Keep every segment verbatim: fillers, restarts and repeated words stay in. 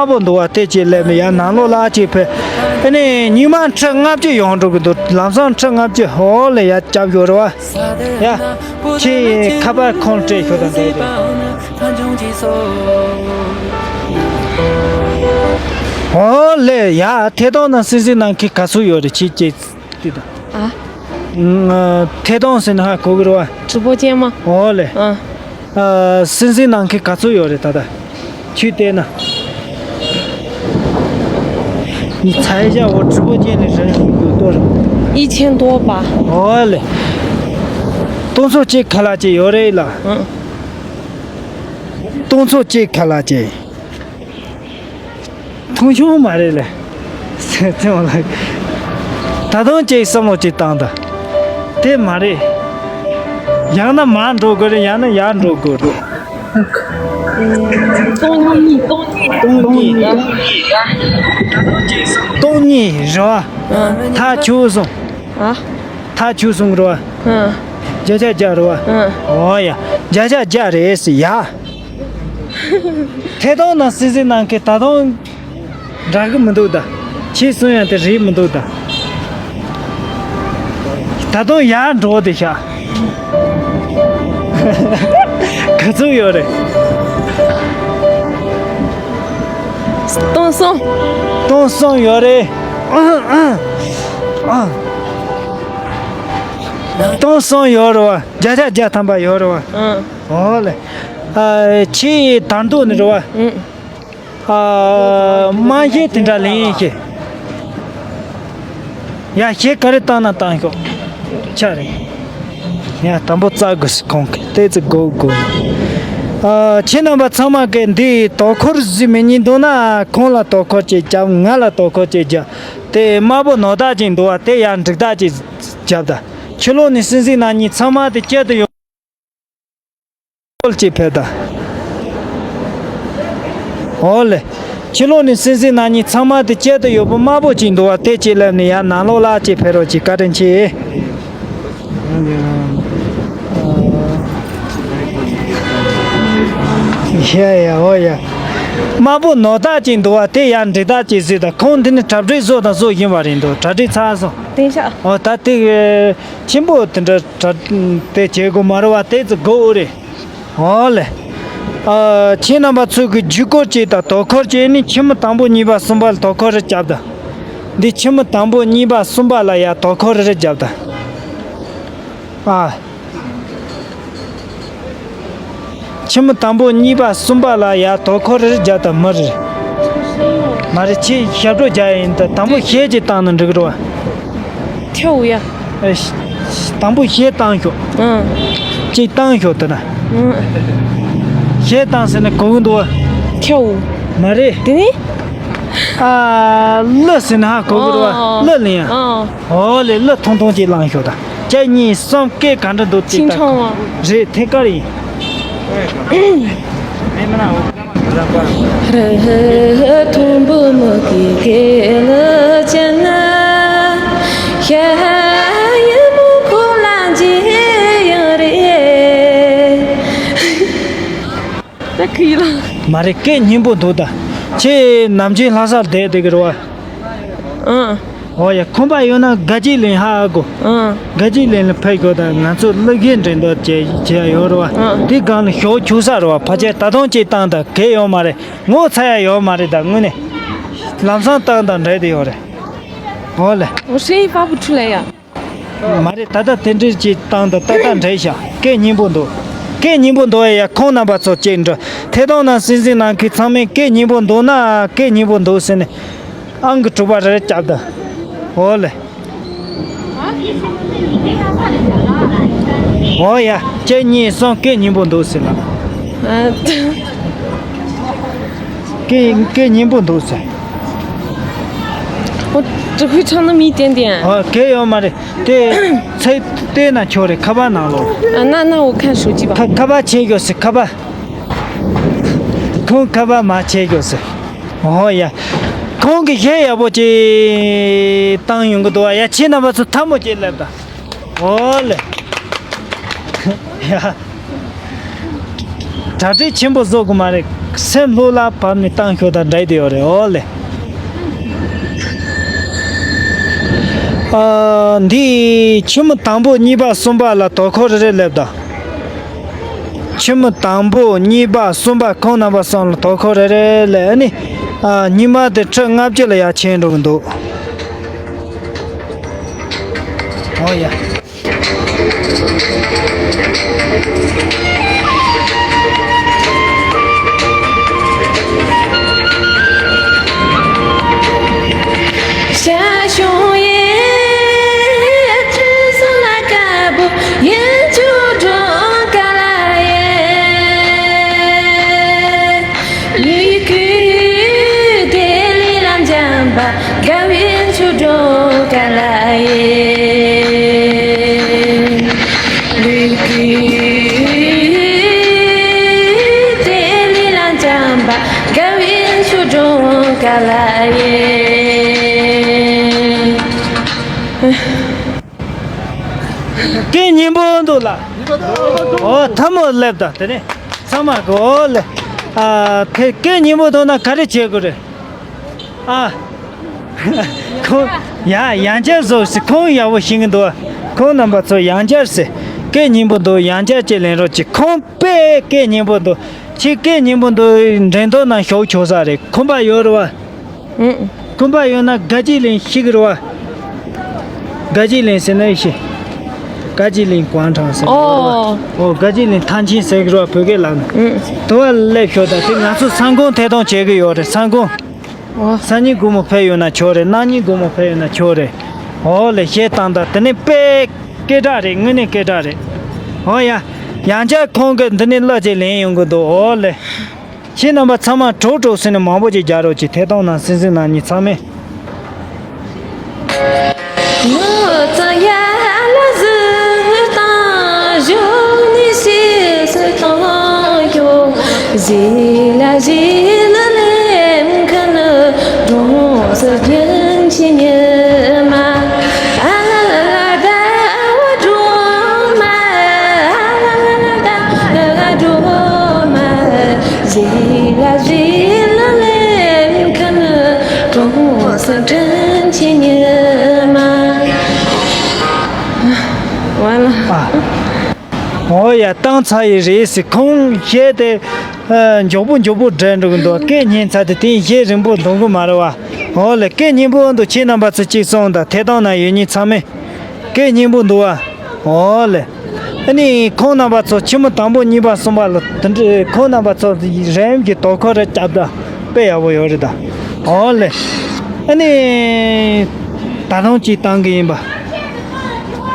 དམར་པོ་འདུག་བ། དེ་ཅིག་སླེབས་ནས་ཡར་ནང་ལོགས་ལ་ཅིག་ཕེབས། ཨ་ནི་ཉི་མ་ཁྲི་ལྔ་བཅུ་ཡོང་འགྲོ་གི་འདུག། ལམ་སང་ཁྲི་ལྔ་བཅུ་འོ་ལེ་ཡར་རྒྱབ་ཡོད་རེད་བ། ཡ། ཁྱེད་ཁ་པར་ཁོང་སྤྲད་ཤོག་དང་འདྲ་དེ། འོ་ལེ་ཡ། ཐད་གཏོང་ནང་སིང་སིང་ནང་ཁྱེད་ག་ཚོད་ཡོད་རེད། ཁྱེད་ཅིག་དེ་དང་། ཨ། ཐད་གཏོང་ཟེར་ན་ཧ་གོ་གི་རེད་བ། 直播间吗？ འོ་ལེ། ཨ། ཨ། སིང་སིང་ནང་ཁྱེད་ག་ཚོད་ཡོད་རེད་ད་ལྟ། ཁྱོད་བལྟས་ན། ཚ་ཡ་བཞག་འོ། 直播间ལས་རིང་ཡོད་དོ། 一千多吧。 འོ་ལེ། སྟོང་ཚོ་གཅིག་ཁ་ལག་ཅིག་ཡོད་རེད་ལ། ཨང་། སྟོང་ཚོ་གཅིག་ཁ་ལག་ཅིག། མཐོང་ཆུང་མ་རེད་ལེ། སེམས་ལ། ད་དུང་གཅིག་བསམ་བློ་གཅིག་བཏང་དང་། དེ་མ་རེད། ཡང་ན་མར་འགྲོ་དགོས་རེད། ཡང་ན་ཡར་འགྲོ་དགོས་རེད། 东一，东一，东一。 སྟོང་གཉིས་རེད་བ། ཨ། ཐག་ཆོད་སོང་། ཨ། ཐག་ཆོད་སོང་རེད་བ། ཨ། བརྒྱ་ཆ་བརྒྱ་རེད་བ། ཨ། འོ་ཡ། བརྒྱ་ཆ་བརྒྱ་རེད་ཟེར་ཡ། ཐད་གཏོང་ནང་སིང་སིང་ནང་ཁྱེད་ད་དུང་འདྲ་གི་མི་འདུག་ད། ཁྱེད་གསུང་ཡང་དེ་རེད་མི་འདུག་ད། ད་དུང་ཡར་འགྲོ་དེ་ཤག། ག་ཚོད་ཡོད་རེད། སྟོང་གསུམ། སྟོང་གསུམ་ཡོད་རེད། ཨང་ཨང་ཨང་། སྟོང་གསུམ་ཡོད་རེད་བ། བརྒྱ་ཆ་བརྒྱ་ཐམ་པ་ཡོད་རེད་བ། ཨང་། འོ་ལེ། ཨ། ཁྱེད་དར་མདོ་ནས་རེད་བ། ཨང་། ཨ། རྨང་གཞི་དེ་འདྲ་ལེན་ཤེས། ཡ། ཞེ་ག་རེ་བཏང་ན་བཏང་ཤོག། ཆ་རེད། ཡ། དང་པོ་བཙག་དགོས་སུ་ཁོང་གིས་ཏོག་ཙམ་སྒུག་དགོས། ཨ། ཁྱེད་རྣམ་པ་ཚང་མ་གིས་འདི་དོ་ཁུར་ཟིག་མི་ཉན་འདུག་ན་ཁོང་ལ་དོ་ཁུར་ཅིག་རྒྱབ། ང་ལ་དོ་ཁུར་ཅིག་རྒྱབ། དེ་དམར་པོ་ནོར་བདག་ཅིག་འདུག་བ། དེ་ཡར་འགྲིག་བདག་ཅིག་རྒྱབ་དང་། ཕྱི་ལོགས་ནས་སིང་སིང་ནང་གཉིས་ཚང་མ་དེ་སྐྱེལ་དུ་ཡོང་། ཀོལ་གཅིག་ཕེབས་དང་། འོ་ལེ། ཕྱི་ལོགས་ནས་སིང་སིང་ནང་གཉིས་ཚང་མ་དེ་སྐྱེལ་དུ་ཡོད་པ་དམར་པོ་གཅིག་འདུག་བ། དེ་གཅིག་སླེབས་ནས་ཡར་ནང་ལོགས་ལ་གཅིག་ཕེབས་རོགས་གྱིས། བཀའ་དྲིན་ཆེ། ཡ་ཡ། འོ་ཡ། དམར་པོ་ནོར་བདག་གཅིག་འདུག་བ། དེ་ཡར་འགྲིག་བདག་གཅིག་ཟིག་དང་། ཁོང་འདི་ནས་གྲ་སྒྲིག་བཟོ་དང་བཟོ་བཞིན་པ་རེད་འདུག། གྲ་སྒྲིག་ཚར་སོང་། 等一下。 འོ། ད་དེ་ཆེན་པོ་དེ་འདྲ་གྲ་དེ་བྱེད་དགོས་མ་རེད་བ། དེ་ཚོ་དགོས་རེད། འོ་ལེ། ཨ། ཁྱེད་རྣམ་པ་ཚོ་གིས་རྒྱུ་སྐོར་གཅིག་དང་དོ་ཁུར་གཅིག་ནི་ཁྱི་མོ་དང་པོ་གཉིས་པ་གསུམ་པ་ལ་དོ་ཁུར་རེ་རྒྱབ་དང་། འདི་ཁྱི་མོ་དང་པོ་གཉིས་པ་གསུམ་པ་ལ་ཡར་དོ་ཁུར་རེ་རྒྱབ་དང་། ཨ། ཁྱི་མོ་དང་པོ་གཉིས་པ་གསུམ་པ་ལ་ཡར་དོ་ཁུར་རེ་རྒྱབ་དང་། མི་རེ། མ་རེད། ཁྱེད་ཞབས་བྲོ་རྒྱག་ཡིན་ད། དང་པོ་ཞལ་གཅིག་བཏང་ན་འགྲིག་གི་རེད་བ། 跳舞呀。 ཨེ། དང་པོ་ཞལ་བཏང་ཤོག། ཨང་། གཅིག་བཏང་ཤོག་ད་ན། ཨང་། ཞལ་བཏང་ཟེར་ན་གོ་གི་འདུག་བ། 跳舞。 མ་རེད། དེ་ནི། ཨ། གླུ་ཟེར་ན་ཧ་གོ་གི་རེད་བ། ཨང་། གླུ་ལེན་ཡ། ཨང་། འོ་ལེ། གླུ་ཐུང་ཐུང་ཅིག་བླངས་ཤོག་ད། གཅིག་གཉིས་གསུམ། སྐད་ག་འདྲ་འདུག་ཅིག་ད། 清唱吗？ རེད། ཐད་ཀར་ཡིན། ད་ཁི་ལ། མ་རེད། སྐད་སྙན་པོ་འདུག་ད། ཁྱེད་ནམ་རྒྱུན་ལྷ་སར་བསྡད་བསྡད་ཀྱི་རེད་བ། ཨང་། འོ་ཡ། ཁོམ་པ་ཡོད་ན་དགའ་སྐྱིད་གླིང་ཧ་གོ། ཨང་། དགའ་སྐྱིད་གླིང་ལ་ཕེབས་དགོས་ད། ང་ཚོ་གླུ་གཞས་འགྲན་བསྡུར་བྱས་བྱས་ཡོད་རེད་བ། ཨང་། དེ་སྒང་ལ་ཞོགས་ཆུག་ས་རེད་བ། ཕལ་ཆེར་ད་དུང་ཅིག་བཏང་ད་གལ་ཡོད་མ་རེད། ངོ་ཚ་ཡ་ཡོད་མ་རེད་ད། དངོས་གནས་ལམ་སང་བཏང་ད་འདྲ་དེ་ཡོད་རེད། འོ་ལེ། 我声音发不出来呀。 མ་རེད། ད་ལྟ་དེ་འདྲ་ཅིག་བཏང་ད། ཏག་ཏག་འདྲ་ཤག། སྐད་སྙན་པོ་འདུག། སྐད་སྙན་པོ་འདུག་ཡ། ཁོང་རྣམ་པ་ཚོ་གཅིག་འདྲི། ཐད་གཏོང་ནང་སིང་སིང་ནང་ཁུལ་ཚང་མས་སྐད་སྙན་པོ་འདུག་ན། སྐད་སྙན་པོ་འདུག་ཟེར་ནས་ཨང་ཀི་དྲུག་པ་རེ་རེ་རྒྱབ་ད། འོ་ལེ། འོ་ཡ། གཅིག་གཉིས་གསུམ། སྐད་སྙན་པོ་འདུག་ཟེར་ལ། ཨ། སྐད་སྐད་སྙན་པོ་འདུག་ཟེར། 我只会唱那么一点点。 ཨ། གལ་ཡོད་མ་རེད། དེ་ཚེ་བལྟས་ན་ཆོག་རེད། ཁ་པར་ནང་ལོགས། 啊，那那我看手机吧。 ཁ་ཁ་པར་ཁྱེར་ཤོག་ཟེར། ཁ་པར། ཁོང་ཁ་པར་མར་ཁྱེར་ཤོག་ཟེར། འོ་ཡ། ཁོང་གིས་གཞས་ཡག་པོ་ཅིག་བཏང་ཡོང་གི་འདུག་བ། ཡ། ཁྱེད་རྣམ་པ་ཚོ་ཐལ་མོ་ཅིག་སླེབས་དང་། འོ་ལེ། ཡ། གྲ་སྒྲིག་ཆེན་པོ་བཟོ་དགོས་མ་རེད། སེམས་ལྷོད་ལ་བབས་ནས་བཏང་ཤོག་དང་འདྲ་དེ་ཡོད་རེད། ཨོ་ལེ། ཨ། འདི་ཆུ་མོ་དང་པོ་གཉིས་པ་གསུམ་པ་ལ་དོ་ཁོ་རེ་རེ་སླེབས་དང་། ཆུ་མོ་དང་པོ་གཉིས་པ་གསུམ་པ་ཁོང་རྣམ་པ་གསུམ་ལ་དོ་ཁོ་རེ་རེ་སླེབས། ཨ་ནི། ཨ། ཉི་མ་དེ་ཁྲི་ལྔ་བཅུ་ལ་ཡར་ཕྱིན་འགྲོ་གི་འདུག། ཨོ་ཡ། དགའ་བའི་ཆོས་སྒྲོན་ག་ལ་ཡིན། ལུས་ཀྱི་དེ་ལས་ལ་འཇམ་པ། དགའ་བའི་ཆོས་སྒྲོན་ག་ལ་ཡིན། སྐད་སྙན་པོ་འདུག་ལ། ཨོ་ཐལ་མོ་སླེབས་དང་དེ་ནས་ཚང་མ་གོ་ལེ། ཨ། ཁྱེད་སྐད་སྙན་པོ་འདུག་ན་ག་རེ་བྱེད་དགོས་རེད། ཨ། ཁོང་ཡ་ཡང་བསྐྱར་བཟོ་ཟེར། ཁོང་ཡག་པོ་ཤེས་ཀྱི་འདུག། ཁོང་རྣམ་པ་ཚོ་ཡང་བསྐྱར་ཟེར། སྐད་སྙན་པོ་འདུག། ཡང་བསྐྱར་ཅིག་ལེན་རོགས་གྱིས། ཁོང་དཔེ་སྐད་སྙན་པོ་འདུག། ཁྱེད་སྐད་སྙན་པོ་འདུག། འགྲན་ཐོག་ནང་ཞུགས་ཆོག་ས་རེད། ཁོམ་པ་ཡོད་རེད་བ། ཨུ། ཁོམ་པ་ཡོད་ན་དགའ་སྐྱིད་གླིང་ཤེས་ཀྱི་རེད་བ། དགའ་སྐྱིད་གླིང་ཟེར་ན་ཡིན་ཤེས། དགའ་སྐྱིད་གླིང་广场ཟེར་གྱི་རེད་བ། ཨོ། ཨོ། དགའ་སྐྱིད་གླིང་ཐང་ཆེན་ཟེར་གྱི་རེད་བ། བོད་སྐད་ལབ་ན། ཨུ། དེ་བ་སླེབས་ཤོག་དང་། དེ་ང་ཚོ་སང་དགོང་ཐད་གཏོང་བྱེད་ཀྱི་ཡོད་རེད། སང་དགོང་། ཨོ། སང་ཉིན་དགོང་མོ་ཕེབས་ཡོང་ན་ཆོག་རེད། གནངས་ཉིན་དགོང་མོ་ཕེབས་ཡོང་ན་ཆོག་རེད། ཨོ་ལེ། བཤད་སྟངས་དང་དེ་ནས་དཔེ་སྐད་གྲགས་རེད། དངོས་གནས་སྐད་གྲགས་རེད། ཨོ་ཡ། ཡང་བསྐྱར་ཁོང་གི་འདི་ནས་གླུ་ཅིག་ལེན་ཡོང་གི་འདུག། ཨོ་ལེ། ཁྱེད་རྣམ་པ་ཚང་མ་གྲོགས་གྲོགས་ཟེར་ནས་མང་པོ་ཅིག་རྒྱག་རོགས་གྱིས། ཐད་གཏོང་ནང་སེམས་སེམས་ནང་ཉིད་ཚང་མས། ཨོ་ཡ། བཏང་ཚར་ཡི་རེད་ཟེར། ཁོང་གཞས་དེ། ཨ། མགྱོགས་པོ་མགྱོགས་པོ་འགྲོ་འགྲོ་གི་འདུག། སྐད་སྙན་ཚར་དེ་དེ་གཞས་རིང་པོ་འདོན་གི་མ་རེད་བ། ཨོ་ལེ། སྐད་སྙན་པོ་འདུག། ཁྱེད་རྣམ་པ་ཚོ་གཅིག་གསུངས་དང་། ཐད་གཏོང་ནང་ཡོད་མཁན་ཚང་མས། སྐད་སྙན་པོ་འདུག་བ། ཨོ་ལེ། ཨ་ནི་ཁོང་རྣམ་པ་ཚོ་ཆུ་མོ་དང་པོ་གཉིས་པ་གསུམ་པ་ལ་དེ་འདྲའི་ཁོང་རྣམ་པ་ཚོ་རིམ་གྱིས་དོ་ཁུར་རེ་བརྒྱབ་ད་དཔེ་ཡག་པོ་ཡོད་རེད་ད། ཨོ་ལེ། ཨ་ནི་ད་རུང་གཅིག་བཏང་གི་ཡིན་པ།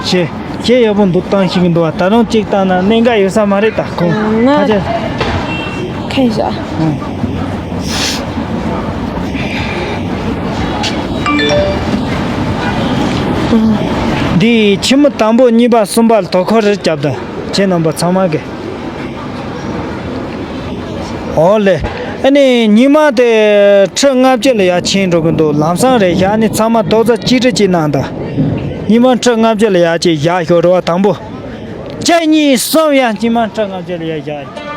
ཞེ་ཞེ་ཡག་པོ་འདུག། བཏང་ཤེས་ཀྱི་འདུག་བ། ད་རུང་གཅིག་བཏང་ན་གནད་འགག་ཡོད་ས་མ་རེད་ད། ཁོང་ང་ཕལ་ཆེར། ཁ་ཤས། ཨང་། འདི་ཆུ་མོ་དང་པོ་གཉིས་པ་གསུམ་པ་ལ་དོ་ཁུར་རེ་བརྒྱབ་དང་། ཁྱེད་རྣམ་པ་ཚང་མ་གིས། ཨོ་ལེ། ཨ་ནི་ཉི་མ་དེ་ཁྲི་ལྔ་བཅུ་ལ་ཡར་ཕྱིན་འགྲོ་གི་འདུག། ལམ་སང་རེད་ཤག། ཨ་ནི་ཚང་མ་རྡོག་རྩ་གཅིག་སྒྲིལ་གཅིག་གནང་དང་། ཉི་མ་ཁྲི་ལྔ་བཅུ་ལ་ཡར་གཅིག་བཞག་ཤོག་རེད་བ། དང་པོ། གཅིག་གཉིས་གསུམ། ཡ། ཉི་མ་ཁྲི་ལྔ་བཅུ་ལ་ཡར་བཞག།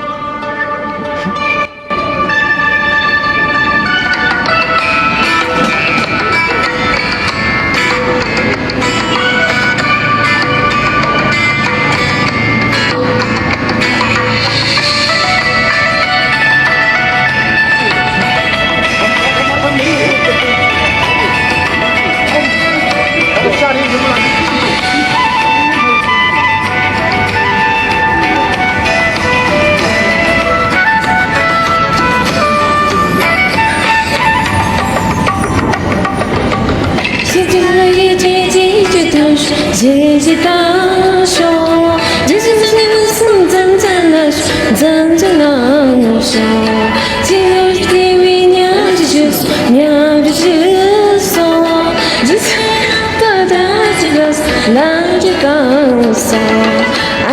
ལམ་གྱི་གང་སོང་།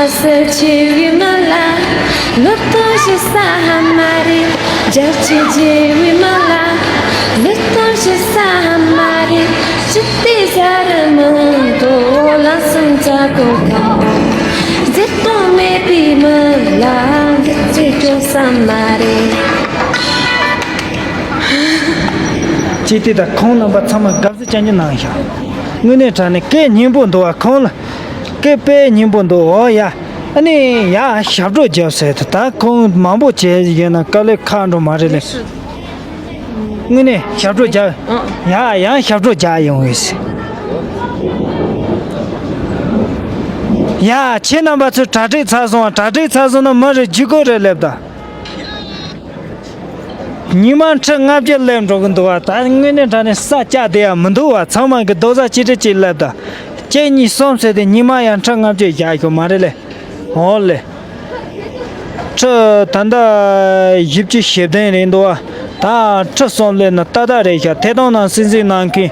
ཨ་སེ་ཆེ་བའི་མ་ལ་ལོ་ཐོ་ཞེ་ས་ཧ་མ་རེད། རྒྱ་ཆེ་ཆེ་བའི་མ་ལ་ལོ་ཐོ་ཞེ་ས་ཧ་མ་རེད། ཅི་སྟེ་ས་རུ་མི་འདུག། ལམ་སེང་ཚ་གོ་གང་། མཛེས་སྡུག་མེད་པའི་མི་ལ་འདི་ཚེ་ བསམ་མ་རེད། ཅི་སྟེ་ད་ཁོང་རྣམ་པ་ཚང་མ་དགའ་བསུ་ཅན་གྱི་ནང་ཤག་དངོས་གནས་དྲང་གནས་སྐད་སྙན་པོ་འདུག་བ། ཁོང་ལ་སྐད་དཔེ་སྙན་པོ་འདུག་འོ་ཡ། ཨ་ནི་ཡ་ཞབས་བྲོ་རྒྱབ་ཟེར་ད། ད་ཁོང་མང་པོ་བྱས་ཡོད་ན་དཀའ་ལས་ཁག་འགྲོ་མ་རེད་ལེ། དངོས་གནས་ཞབས་བྲོ་རྒྱག་ཡ་ཡང་ཞབས་བྲོ་རྒྱག་ཡོང་ངེས། ཡ་ཁྱེད་རྣམ་པ་ཚོས་གྲ་སྒྲིག་ཚར་སོང་བ། གྲ་སྒྲིག་ཚར་སོང་ན་མི་རེ་ཇུས་གོ་རེ་སླེབས་དང་། ཉི་མ་ཁྲི་ལྔ་བརྒྱ་སླེབས་འགྲོ་གི་འདུག་བ། ད་དངོས་གནས་དྲང་གནས་ས་སྐྱ་དེ་ཡང་མི་འདུག་བ། ཚང་མ་གི་རྡོག་རྩ་གཅིག་སྒྲིལ་གཅིག་སླེབས་དང་། གཅིག་གཉིས་གསུམ་ཟེར་ཏེ་ཉི་མ་ཡང་ཁྲི་ལྔ་བརྒྱ་བཞག་ཤོག་མ་རེད་ལེ། འོ་ལེ། ཁྲི་ད་ལྟ་བཞི་བཅུ་ཞེ་བདུན་རེད་འདུག་བ། ད་ཁྲི་གསུམ་སླེབས་ན་ཏག་ཏག་རེད་ཤག་ཐད་གཏོང་ནང་སྲིད་འཛིན་གནང་མཁན་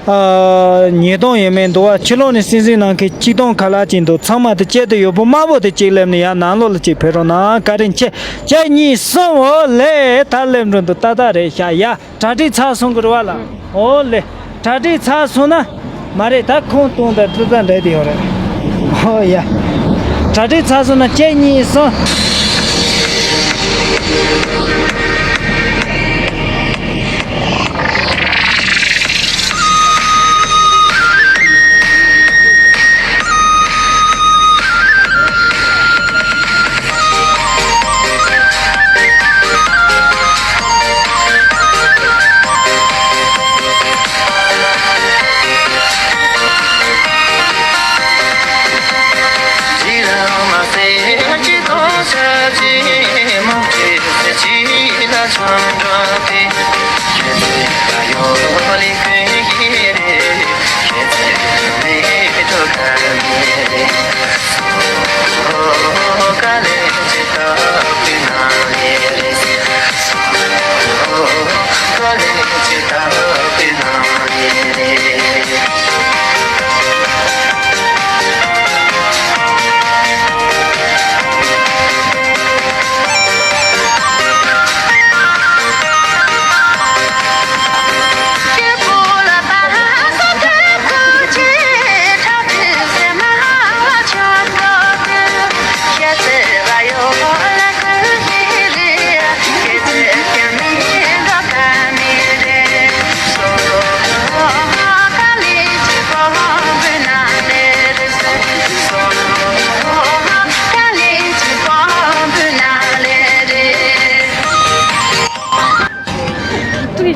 ཨ་ཉིས་སྟོང་ཡས་མས་འདུག་བ། ཕྱི་ལོགས་ནས་སྲིད་འཛིན་གནང་མཁན་གཅིག་སྟོང་ཁ་ལག་ཅིག་འདུག་ཚང་མ་དེ་གཅིག་ཏུ་ཡོད་པོ་དམར་པོ་དེ་གཅིག་སླེབས་ནས་ཡར་ནང་ལོགས་ལ་གཅིག་ཕེབས་རོགས་གནང་། བཀའ་དྲིན་ཆེ། གཅིག་གཉིས་གསུམ། འོ་ལེ། ད་སླེབས་འགྲོ་འདུག་ཏག་ཏག་རེད་ཤག་ཡ། གྲ་སྒྲིག་ཚར་སོང་གི་རེད་བ་ལ། ཨོ་ལེ། གྲ་སྒྲིག་ཚར་སོང་ན། མ་རེད་ད་ཁོང་སྟོང་དང་ཙི་ཙ་འདྲ་དེ་ཡོད་རེད། ཨོ་ཡ། གྲ་སྒྲིག་ཚར་སོང་ན་གཅིག་གཉིས་གསུམ།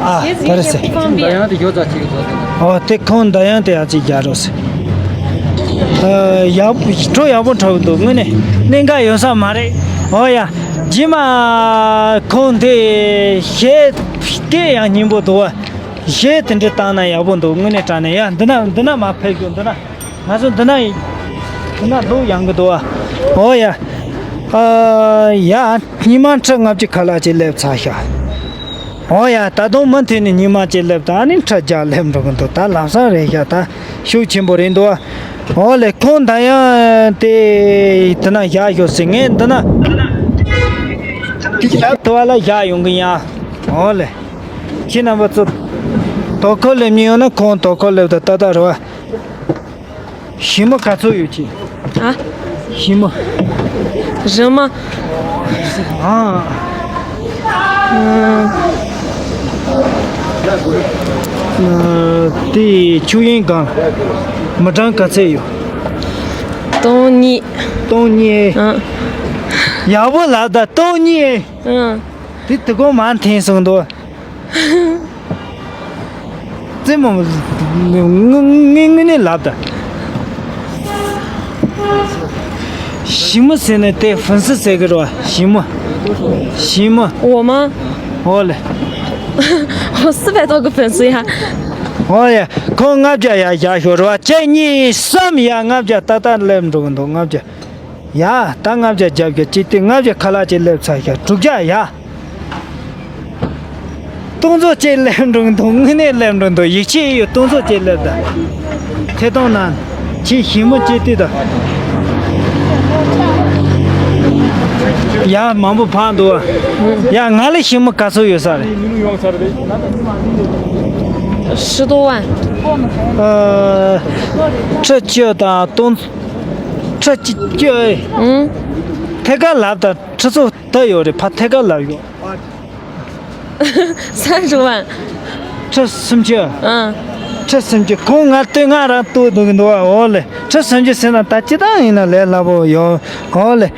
ཨ། ད་རེད་ཟེར། ད་ཡང་དེ་ཡོད་ཙང་ཅིག་བཟོ་དང་། ཨོ་དེ་ཁོང་ད་ཡང་དེ་ཡག་ཅིག་རྒྱག་རོགས་ཟེར། ཨ། ཡག་པོ་བྲོ་ཡག་པོ་འཁྲབ་འདུག་དངོས་གནས་གནད་འགག་ཡོད་ས་མ་རེད། ཨོ་ཡ། རྗེས་མ་ཁོང་དེ་གཞས་སྐད་ཡང་སྙན་པོ་འདུག་བ། གཞས་དེ་འདྲ་བཏང་ན་ཡག་པོ་འདུག་དངོས་གནས་དྲང་གནས། ཡ་འདི་ན་འདི་ན་མ་ཕེབས་རྒྱུ། འདི་ན་ང་ཚོ་འདི་ན་འདི་ན་ལོ་ཡང་གི་འདུག་བ། ཨོ་ཡ། ཨ་ཡ། ཉི་མ་ཁྲི་ལྔ་བཅུ་ཁ་ལག་ཅིག་སླེབས་ཚར་ཤག་ཨོ་ཡ། ད་དུང་མུ་མཐུད་ནས་ཉི་མ་ཅིག་སླེབས། ད་ནི་ཁྲི་བརྒྱ་སླེབས་འགྲོ་གི་འདུག་ད་ལམ་སང་རེད་ཤག་ད་ཤུགས་ཆེན་པོ་རེད་འདུག་ཨོ་ལེ། ཁོང་ད་ཡང་དེ་དེ་ན་བཞག་ཤོག་ཟེར། ངས་འདི་ན་དེ་བ་ལ་བཞག་ཡོང་གི་ཡ། ཨོ་ལེ། ཁྱེད་རྣམ་པ་ཚོ་དོ་ཁུར་སླེབས་མྱོང་ཡོད་ན་ཁོང་དོ་ཁུར་སླེབས་ད་ཏག་ཏག་རེད་བ། ཞི་མོ་ག་ཚོད་ཡོད་ཀྱི། ཨ། ཞི་མོ། རི་མོ། ཨ། ཨ། དེ་ཆུ་ཡིན་གང་། མི་གྲངས་ག་ཚད་ཡོད། སྟོང་གཉིས། སྟོང་གཉིས། ཨ། ཡག་པོ་ལབ་ད། སྟོང་གཉིས། ཨ། དེ་དེ་གོང་མར་འཐེན་སོང་འདུག་རྩེད་མོ། ངུ་ངུ་ངུ་ནས་ལབ་ད། ཞི་མོ་ཟེར་ནས་དེ་粉丝ཟེར་གི་རེད་བ། ཞི་མོ། ཞི་མོ། 我吗？ འོ་ལེ། 我四百多个粉丝呀。 འོ་ཡ། ཁོང་ལྔ་བརྒྱ་ཡ་བཞག་ཤོག་རེད་བ། གཅིག་གཉིས་གསུམ། ཡ། ལྔ་བརྒྱ་ཏག་ཏག་སླེབས་འགྲོ་གི་འདུག་ལྔ་བརྒྱ། ཡ། ད་ལྔ་བརྒྱ་རྒྱབ་རྒྱ་གཅིག་དེ་ལྔ་བརྒྱ་ཁ་ལག་ཅིག་སླེབས་ཚར་ཤག་དྲུག་བརྒྱ་ཡ། སྟོང་ཚོ་གཅིག་སླེབས་འགྲོ་གི་འདུག་དངོས་གནས་སླེབས་འགྲོ་འདུག་ཡིད་ཆེས་ཡོད། སྟོང་ཚོ་གཅིག་སླེབས་ད། ཐད་གཏོང་ནང་ཁྱེད་ཞི་མོ་གཅིག་དེ་ད། ཡ། མང་པོ་ཕར་འདུག་ཡ། ང་ལ་ཞི་མོ་ག་ཚོད་ཡོད་ས་རེད། ཨ། ཁྲི་བཅུ་དང་སྟོང་། ཁྲི་བཅུ་བཅུ་ཨེ། ཨང་། ཐད་ཀར་ལབ་དང་ཁྲི་ཚོ་ད་ཡོད་རེད། ཕ་ཐད་ཀར་ལབ་ཡོད། ས་རུ་བ། ཁྲི་སུམ་ཅུ། ཨང་། ཁྲི་སུམ་ཅུ། ཁོང་ང་སྟོད་ང་རང་ལྟོས་འདུག་གི་འདུག་བ། འོ་ལེ། ཁྲི་སུམ་ཅུ་ཟེར་ན་ད་ཅི་ལྟར་ཡིན་ན་ལས་སླ་པོ་ཡོད། འོ་ལེ།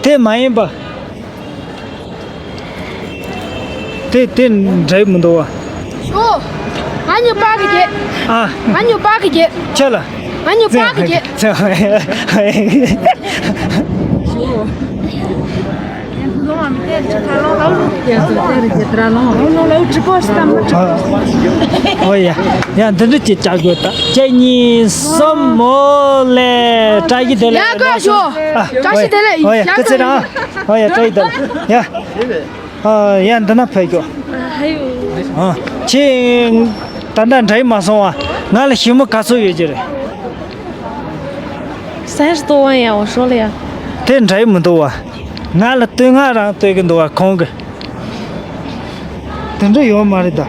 དེ་མ་ཡིན་པ། དེ་དེ་འདྲ་མི་འདུག་བ། ཤོ། ང་ཉོ་པ་གི་རྒྱལ། ཨ། ང་ཉོ་པ་གི་རྒྱལ། ཆ་ལ། ང་ཉོ་པ་གི་རྒྱལ། ཆ་ལ། ཨོ་ཡ། ཡ་འདི་འདྲ་ཅིག་བྱ་དགོས་ད། གཅིག་གཉིས་གསུམ། མོ་ལེ། བཀྲ་ཤིས་བདེ་ལེགས། ཡ་བཀའ་ཤོ། བཀྲ་ཤིས་བདེ་ལེགས། ཨོ་ཡ། ཡ་སྐུ་ཚེ་རིང་། ཨོ་ཡ། བཀྲ་ཤིས་བདེ་ལེགས། ཡ། ཨ། ཡ་འདི་ན་ཕེབས་ཤོག་ཨ། ཁྱེད་ད་ལྟ་འདྲ་ཡི་མ་སོང་བ། ང་ལ་ཞི་མོ་ག་ཚོད་ཡོད་ཀྱི་རེད།三十多万呀，我说了呀。དེ་འདྲ་ཡི་མི་འདུག་བ། ང་ལ་སྟོད་ང་རང་སྟོད་གི་འདུག་བ། ཁོང་གི། དེ་འདྲ་ཡོད་མ་རེད་ད།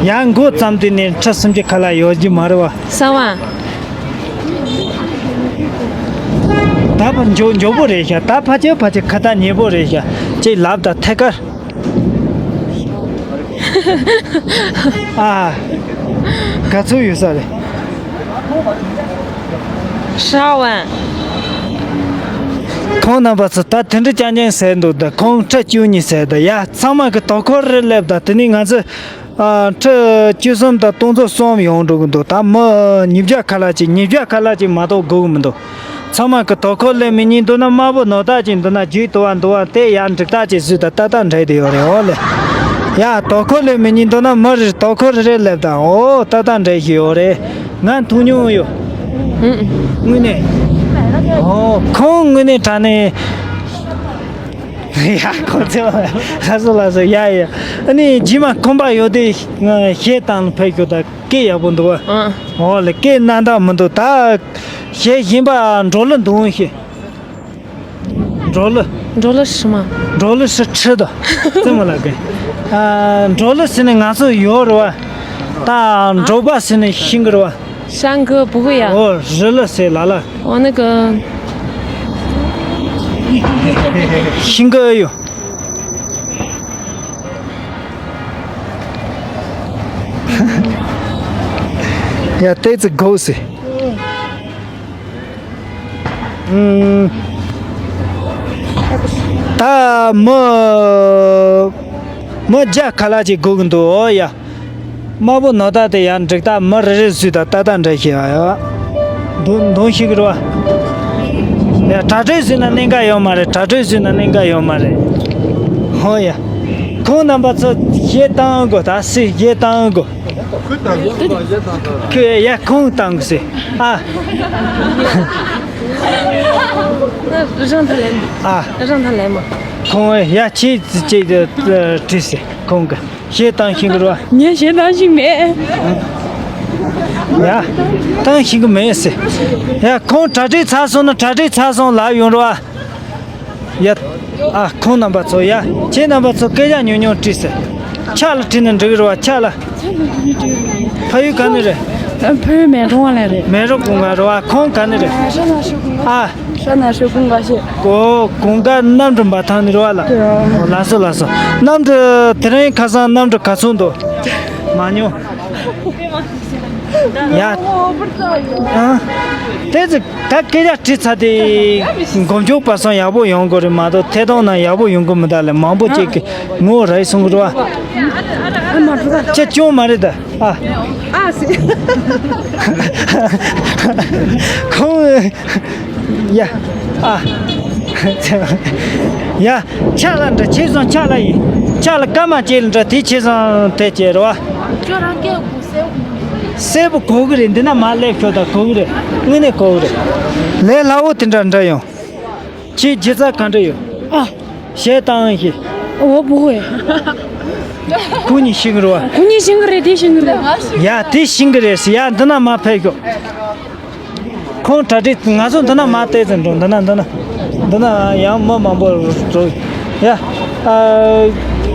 ཡང་མགོ་བརྩམས་དུས་ནས་ཁྲི་སུམ་ཅུ་ཁ་ལ་ཡོད་ཀྱི་མ་རེད་བ། གསང་བ། ད་ཕར་མགྱོགས་མགྱོགས་པོ་རེད་ཤག་ད་ཕ་ཆེ་ཕ་ཆེ་ཁ་ཏ་ཉེ་པོ་རེད་ཤག་ཅེས་ལབ་ད་ཐད་ཀར། ཨ། ག་ཚོད་ཡོད་ས་རེད། ཧྲ་བན། ཁོང་རྣམ་པ་ཚོ་ད་དེ་འདྲ་རྐྱང་རྐྱང་ཟེར་འདུག་ད་ཁོང་ཁྲི་བཅུ་གཉིས་ཟེར་ད། ཡ་ཚང་མ་གི་དོ་ཁུར་རེ་སླེབས་ད། དེ་ནས་ང་ཚོ། ཨ། ཁྲི་བཅུ་གསུམ་དང་སྟོང་ཚོ་གསུམ་ཡོང་འགྲོ་གི་འདུག་ད་མི་ཉིས་བརྒྱ་ཁ་ལ་ཅིག་ཉིས་བརྒྱ་ཁ་ལ་ཅིག་མ་གཏོགས་དགོས་གི་མི་འདུག་ཚང་མ་གི་དོ་ཁུར་ལས་མི་ཉན་འདུག་ན་དམར་པོ་ནོར་རྟགས་ཅིག་འདུག་ན་རྒྱུག་འདུག་བ་འདུག་བ། དེ་ཡང་འགྲིག་རྟགས་ཅིག་བཟོས་ད་ཏག་ཏག་འགྲིག་བསྡད་ཡོད་རེད། འོ་ལེ། ཡ་དོ་ཁུར་ལས་མི་ཉན་འདུག་ན་མི་རེ་དོ་ཁུར་རེ་རེ་སླེབས་དང་། འོ་ཏག་ཏག་འགྲིག་བཞིན་ཡོད་རེད། ང་མཐོང་མྱོང་ཡོད། ཨུ། དངོས་གནས། འོ་ཁོང་དངོས་གནས་དྲང་གནས། ཡ་ཁོ་ཚོ་ལ་སོ་ལ་སོ། ཡ་ཡ། ཨ་ནི་རྗེས་མ་ཁོམ་པ་ཡོད་དུས་གཞས་བཏང་ཕེབས་ཤོག་ད་སྐད་ཡག་པོ་འདུག་བ། ཨ། འོ་ལེ། སྐད་རྣ་འདྲ་མི་འདུག་ད་གཞས་གཞན་པ་འགྲོ་ལུགས་འདུག་ཤེས། འགྲོ་ལུགས། འགྲོ་ལུགས་ཧྲི་མ། འགྲོ་ལུགས་ཧྲི་ཁྲི་དང་རྩེད་མོ་ལ་གན། ཨ། འགྲོ་ལུགས་ཟེར་ནས་ང་ཚོ་ཡོད་རེད་བ། ད་འགྲོ་པ་ཟེར་ནས་ཤིང་གི་རེད་བ། 山歌不会呀。 ཨོ་རི་ལ་ཟེར་ལ་ལ། 我那个 ཤིང་གི་ཨ་ཡོ། ཡ་ཏེ་ཙི་གོ་སི། ཨུམ། ད་མི་མི་བརྒྱ་ཁ་ལག་ཅིག་སྒུག་གི་འདུག་ཨོ་ཡ། དམར་པོ་ནོར་རྟགས་དེ་ཡང་འགྲིག་རྟགས་མི་རེ་རེ་བཟོས་དང་ཏག་ཏག་འདྲ་ཞིག་ཨ་ཡ། འདོན་འདོན་ཤེས་ཀྱི་རེད་བ། ཡ་དྲ་གྲོགས་བཟོས་ན་གནད་འགག་ཡོད་མ་རེད། དྲ་གྲོགས་བཟོས་ན་གནད་འགག་ཡོད་མ་རེད། ཧོ་ཡ། ཁོང་རྣམ་པ་ཚོ་གཞས་བཏང་དགོས། ད་སྲིད་གཞས་བཏང་དགོས། ཁོས་ཡ་ཁོང་བཏང་དགོས་ཟེར། ཨ། 让他来嘛。 ཨ། 让他来嘛。 ཁོང་ཡ་ཁྱེད་ཅིག་དྲིས་ཟེར་ཁོང་གི། གཞས་བཏང་ཤེས་ཀྱི་རེད་བ། ངས་གཞས་བཏང་ཤེས་མེད། ཡ། བཏང་ཤེས་ཀྱི་མེད་ཟེར། ཡ་ཁོང་གྲ་སྒྲིག་ཚར་སོང་ན་གྲ་སྒྲིག་ཚར་སོང་ལབ་ཡོང་རེད་བ། ཡ། ཨ་ཁོང་རྣམ་པ་ཚོ་ཡ། ཁྱེད་རྣམ་པ་ཚོ་སྐད་ཆ་ཉུང་ཉུང་དྲིས་ཟེར། ཕྱག་ལ་བྲིས་ན་འགྲིག་གི་རེད་བ། ཕྱག་ལ། ཕ་ཡུལ་ག་ནས་རེད། ཕ་ཡུལ་མེ་རོང་ལ་རེད། མེ་རོང་གུང་ག་རེད་བ། ཁོང་ག་ནས་རེད། ཨ། 山南水工大学。 ཨོ་གུང་ག་གནམ་གྲུ་འབབ་ཐང་ནས་རེད་བ་ལ། 对啊。 ཨོ་ལགས་སོ་ལགས་སོ། གནམ་གྲུ་དེ་རིང་ཁ་སང་གནམ་གྲུ་ག་ཚོད་འདུག་མ་མྱོང་། ཡ། ཨ། དེ་ཚོ་ད་སྐད་ཆ་དྲིས་ཚར་དེ་མགོ་མཇུག་བར་གསུམ་ཡག་པོ་ཡོང་དགོས་རེད་མ་གཏོགས་ཐད་གཏོང་ནང་ཡག་པོ་ཡོང་གི་མི་འདུག་ལ། མང་པོ་ཅིག་གིས་ངོ་རེ་གསུང་གི་རེད་བ། ཁྱེད་སྐྱོན་མ་རེད་ད། ཨ། ཨ་སི། ཁོང་། ཡ། ཨ། ཡ། ཕྱག་ལ་འདྲ་ཆེ་སོང་། ཕྱག་ལ་ཡིན། ཕྱག་ལ་སྐར་མ་གཅིག་ལ་འདྲ་དེ་ཆེ་སོང་དེ་བྱས་རེད་བ། ཁྱོད་རང་སྐད་གོ་གསལ་པོ། གསལ་པོ་གོ་གི་རེད། འདི་ན་མ་སླེབས་ཤོག་ད་གོ་གི་རེད། དངོས་གནས་གོ་གི་རེད། ལས་སླ་བོ་དེ་འདྲ་འདྲ་ཡོང་། ཁྱེད་སྒྱུ་རྩལ་ག་འདྲ་ཡོད། ཨ། གཞས་བཏང་ཡིན་ཤེས། 我不会。 ཁོ་གཉིས་ཤེས་ཀྱི་རེད་བ། ཁོ་གཉིས་ཤེས་ཀྱི་རེད། དེ་ཤེས་ཀྱི་རེད། ཡ་དེ་ཤེས་ཀྱི་རེད་ཟེར། ཡ་འདི་ན་མ་ཕེབས་ཤོག་ཁོང་གྲ་སྒྲིག་ང་ཚོ་འདི་ན་མ་བལྟས་ཙམ་འགྲོ། འདི་ན་འདི་ན། འདི་ན་ཡང་མི་མང་པོ་འགྲོ། ཡ། ཨ།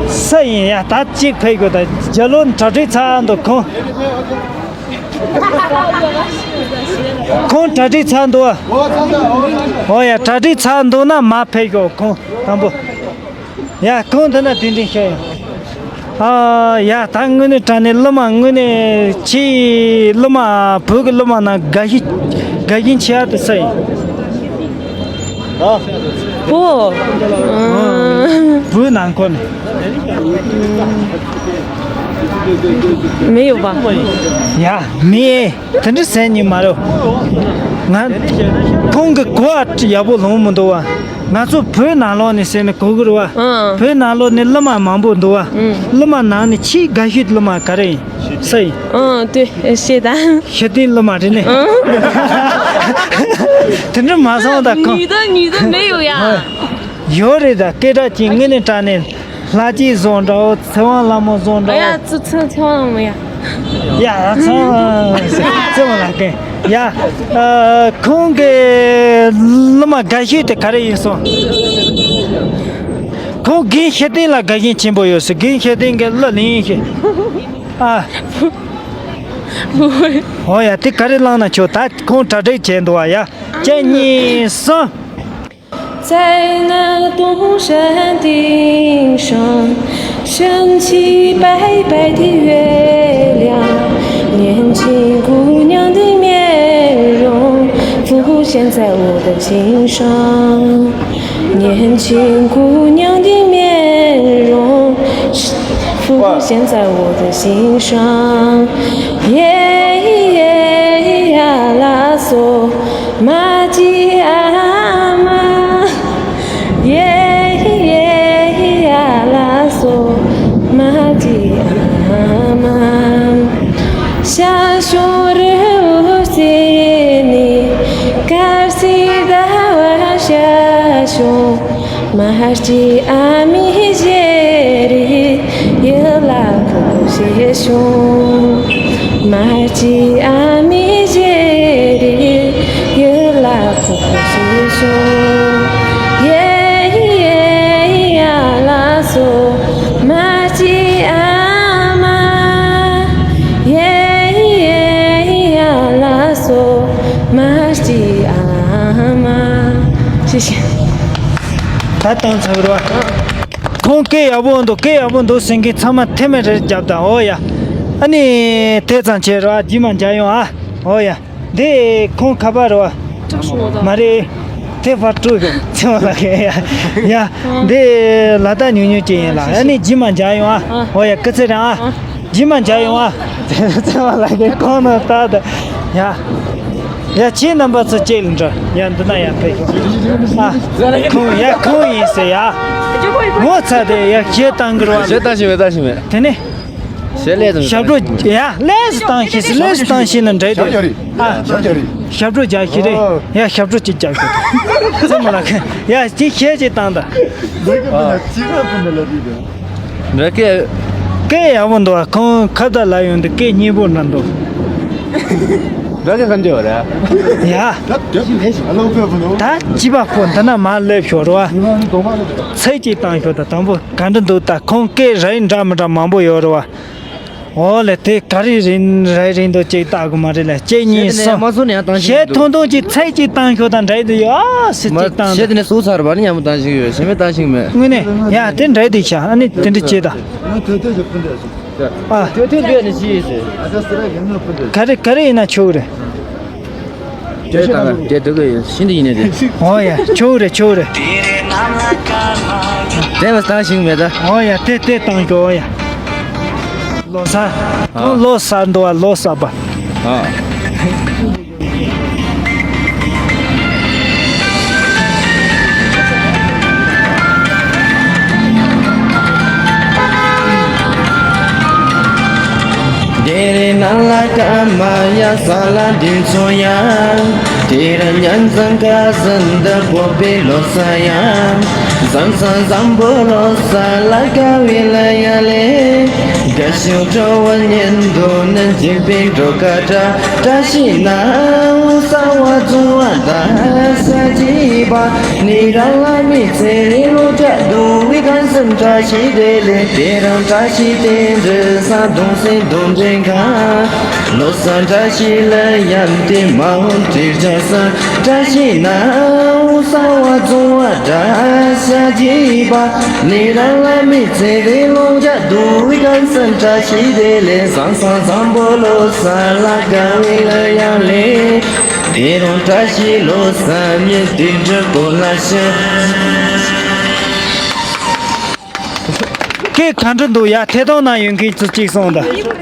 ས་ཡིན་ཡ། ད་གཅིག་ཕེབས་དགོས། ད་རྒྱ་ལོ་གྲ་སྒྲིག་ཚར་འདུག་ཁོང་། ཁོང་གྲ་སྒྲིག་ཚར་འདུག་ཨ། ཨོ་ཡ། གྲ་སྒྲིག་ཚར་འདུག་ན་མར་ཕེབས་ཤོག་ཁོང་དང་པོ། ཡ། ཁོང་འདི་ན་གདན་འདྲེན་བྱས་ཡོང་། ཨ་ཡ། ད་དངོས་གནས་དྲང་གནས་སློབ་མ། དངོས་གནས་ཁྱེད་སློབ་མ། བོད་ཀྱི་སློབ་མ་ནང་དགའ་ཞེན། དགའ་ཞེན་ཆེ་ཡ་དེ་སུ་ཡིན། ཨ། བོད། ཨ། བོད་ནང་ཁོ་ནས། མེད་ཡོད་པ། ཡ། མེད། དེ་འདྲ་ཟེར་ཉན་མ་རེད། ང་། ཁོང་གི་གོ་བ་ཡག་པོ་ལོང་མི་འདུག་བ། ང་ཚོ་བོད་ནང་ལོགས་ནས་ཟེར་ནས་གོ་གི་རེད་བ། ཨང་། བོད་ནང་ལོགས་ནས་སློབ་མ་མང་པོ་འདུག་བ། ཨང་། སློབ་མ་ནང་ནས་ཆེས་དགའ་ཤོས་སློབ་མ་ག་རེ་ཡིན། སུ་ཡིན། ཨང་། དེ་ཤེས་དང་། ཤེས་ལྡན་སློབ་མ་རེད་ནི། ཨང་། དེ་འདྲ་མ་སོང་ད་ཁོང་། ཉིས་ལྡན་ཉིས་ལྡན་མེད་ཡོད་ཡ། ཡོད་རེད། ད་སྐད་གྲགས་ཅན་དངོས་གནས་དྲང་གནས། ལྷ་རྗེ་བཟང་འདྲ་བོ། ཚེ་དབང་ལྷ་མོ་བཟང་འདྲ་ཨ་ཡ། བོ། ཚེ་ཚེ་ཚེ་དབང་ལྷ་མོ་ཡ། ཡ། ཚེ་དབང་། ཚེ་དབང་ལགས་ཀྱིས། ཡ། ཨ། ཁོང་གི་སློབ་མ་དགའ་ཤོས་དེ་ག་རེ་ཡིན་སོང་། ཁོང་རྒན་ཤེས་ལྡན་ལ་དགའ་ཞེན་ཆེན་པོ་ཡོད་ཟེར། རྒན་ཤེས་ལྡན་གྱི་གླུ་ལེན་ཤེས། ཨ། ཨོ་ཡ། དེ་ག་རེ་བླངས་ན་ཆོག་ད་ཁོང་གྲ་སྒྲིག་བྱས་འདུག་བ། ཡ། གཅིག་གཉིས་གསུམ། 在那东山顶上，升起白白的月亮，年轻姑娘的面容浮现在我的心上。年轻姑娘的面容浮现在我的心上。耶耶呀啦嗦。 马吉阿妈，耶耶呀啦嗦，马吉阿妈。ཤ་ཞོ་རི་བོ་རྩེ་ནས་དཀར་གསལ་ཟླ་བ་ཤར་བྱུང་། མ་ཧར་གྱི་ཨ་མའི་ཞལ་རས་ཡིད་ལ་འཁོར་བྱེད་བྱུང་། མ་ཧར་གྱི་ཨ་མའི་ཞལ་རས་ཡིད་ལ་འཁོར་བྱེད་བྱུང་། ཡེ་ཡེ་ཡ་ལ་སོ་མ་ཧར་གྱི་ཨ་མ། ཡེ་ཡེ་ཡ་ལ་སོ་མ་ཧར་གྱི་ཨ་མ། ཤེས་ཤེས། ད་བཏང་ཚར་བ། ཁོང་སྐད་ཡག་པོ་འདུག་སྐད་ཡག་པོ་འདུག་ཟེར་མཁན་ཚང་མ་ཐེ་མེ་རེ་རྒྱབ་དང་། ཨོ་ཡ། ཨ་ནི་དེ་ཙམ་བྱས་ར་རྗེས་མ་མཇལ་ཡོང་ཨ། ཨོ་ཡ། འདི་ཁོང་ཁ་པར་རེད་བ། མ་རེད། དེ་ཕར་སྤྲོད་ཤོག་ཚེ་དབང་ལགས་ཀྱིས། ཡ། ཡ། འདི་ལ་དྭགས་ཉུང་ཉུང་ཅིག་ཡིན་ལ། ཨ་ནི་རྗེས་མ་མཇལ་ཡོང་ཨ། ཨོ་ཡ། སྐུ་ཚེ་རིང་ཨ། རྗེས་མ་མཇལ་ཡོང་ཨ། ཚེ་དབང་ལགས་ཀྱིས་ཁོང་ནང་ལྟ་དང་། ཡ། ཡ། ཁྱེད་རྣམ་པ་ཚོ་གཅིག་ལ་འགྲོ། ཡ། འདི་ན་ཡ་ཕེབས་ཤོག་ཨ། ཁོང་། ཡ། ཁོང་ཡིན་ཟེར་ཡ། ངོ་ཚ་དེ་ཡ་ཞེ་བཏང་གི་རེད་བ། ཞེ་བཏང་ཞིག་མེད། བཏང་ཞིག་མེད། དེ་ནས། ཞེ་ལས་དང་། ཞབས་བྲོ། ཡ། ལས་སུ་བཏང་ཞིག་ལས་སུ་བཏང་ཞིག་ན་འདྲ་དེ། ཞབས་བྲོ་རེད། ཨ། ཞབས་བྲོ་རེད། ཞབས་བྲོ་རྒྱག་ཞིག་རེད། ཨོ། ཡ། ཞབས་བྲོ་གཅིག་རྒྱག་ཞིག་ཚང་མ་ལ་ཁ། ཡ། ཅིག་ཞེ་ཅིག་བཏང་ད། འདྲ་སྐད། སྐད་ཡག་པོ་འདུག་ཁོང་ཁ་བརྡ་ལ་ཡོང་དུས་སྐད་སྙན་པོ་འདྲ་འདུག་འདྲ་སྐད་ག་འདྲ་བ་རེད། ཡ། ད་ཅི་པ་ཕོ་འདི་ན་མར་སླེབས་ཤོག་རེད་བ། ཚིག་གཅིག་བཏང་ཤོག་ད་དང་པོ་ག་འདྲ་འདུག་ད་ཁོང་སྐད་རིགས་འདྲ་མི་འདྲ་མང་པོ་ཡོད་རེད་བ། ཨོ་ལེ། དེ་ག་རེ་རིང་རེ་རིང་དུ་ཅིག་བལྟ་དགོས་མ་རེད་ལ། གཅིག་གཉིས་གསུམ། ཞེ་ཐུང་ཐུང་ཅིག་ཚིག་གཅིག་བཏང་ཤོག་དང་འདྲ་དུ་ཡོད་ཨ། ཚིག་གཅིག་བཏང་། ཞེ་དེ་ནས་སུ་ཚར་བ་ནི་ཡང་མ་བཏང་ཞིག་ཡོད། ཞེ་མེད་བཏང་ཞིག་མེད། དངོས་གནས་ཡ་དེ་འདྲ་དུ་ཤ། ཨ་ནི་དེ་འདྲ་བྱེད་ད། ཨ། དེ་དུས་དེ་ནི་ཅི་ཡིན་ཟེར། ག་རེ་ག་རེ་ཡིན་ན་ཆོག་རེད། དེ་དང་དེ་དུ་གི་ཤིན་ཏུ་ཡིན་ནས་དེ། ཨོ་ཡ། ཆོག་རེད། ཆོག་རེད། དེ་མ་བཏང་ཞིག་མེད་ད། ཨོ་ཡ། དེ་དེ་བཏང་ཤོག་ཨོ་ཡ། ལོ་གསར། ཨ། ཁོང་ལོ་གསར་འདུག་བ། ལོ་གསར་པ། ཨ། བཀྲ་ཤིས་སྤྲོ་བ་སྙན་དུ་ནི་འཇིགས་པའི་འགྲོ་ཀ་བཀྲ། བཀྲ་ཤིས་ནའོ་གསང་བ་རྫོང་བ་བཀྲ་ཤ་རྒྱས་པ། ནི་རང་ལ་མི་ཚེ་རིང་ལོ་བརྒྱ་འདུ་བའི་གང་སེམས་བཀྲ་ཤིས་བདེ་ལེགས། དེ་རང་བཀྲ་ཤིས་དེ་འདྲ་ས་གདུང་སེམས་གདུང་འདྲེན་གང་། ལོ་གསར་བཀྲ་ཤིས་ལ་ཡང་དེ་མ་འོང་དྲིར་བྱ་ས། བཀྲ་ཤིས་ནའོ་གསང་བ་རྫོང་བ་བཀྲ་ཤ་རྒྱས་པ། ནི་རང་ལ་མི་ཚེ་རིང་ལོ་བརྒྱ་འདུ་བའི་གང་སེམས་བཀྲ་ཤིས་བདེ་ལེགས། བཟང་བཟང་བཟང་པོ་ལོ་གསར་ལ་དགའ་བའི་ལ་ཡང་ལེགས། དེ་རང་བཀྲ་ཤིས་ལོ་གསར་ཉིན་དེ་འདྲ་པོ་ལ་ཤ། སྐད་ག་འདྲ་འདུག་ཡ། ཐད་གཏོང་ནང་ཡོད་མཁན་ཚོ་གཅིག་གསུངས་དང་།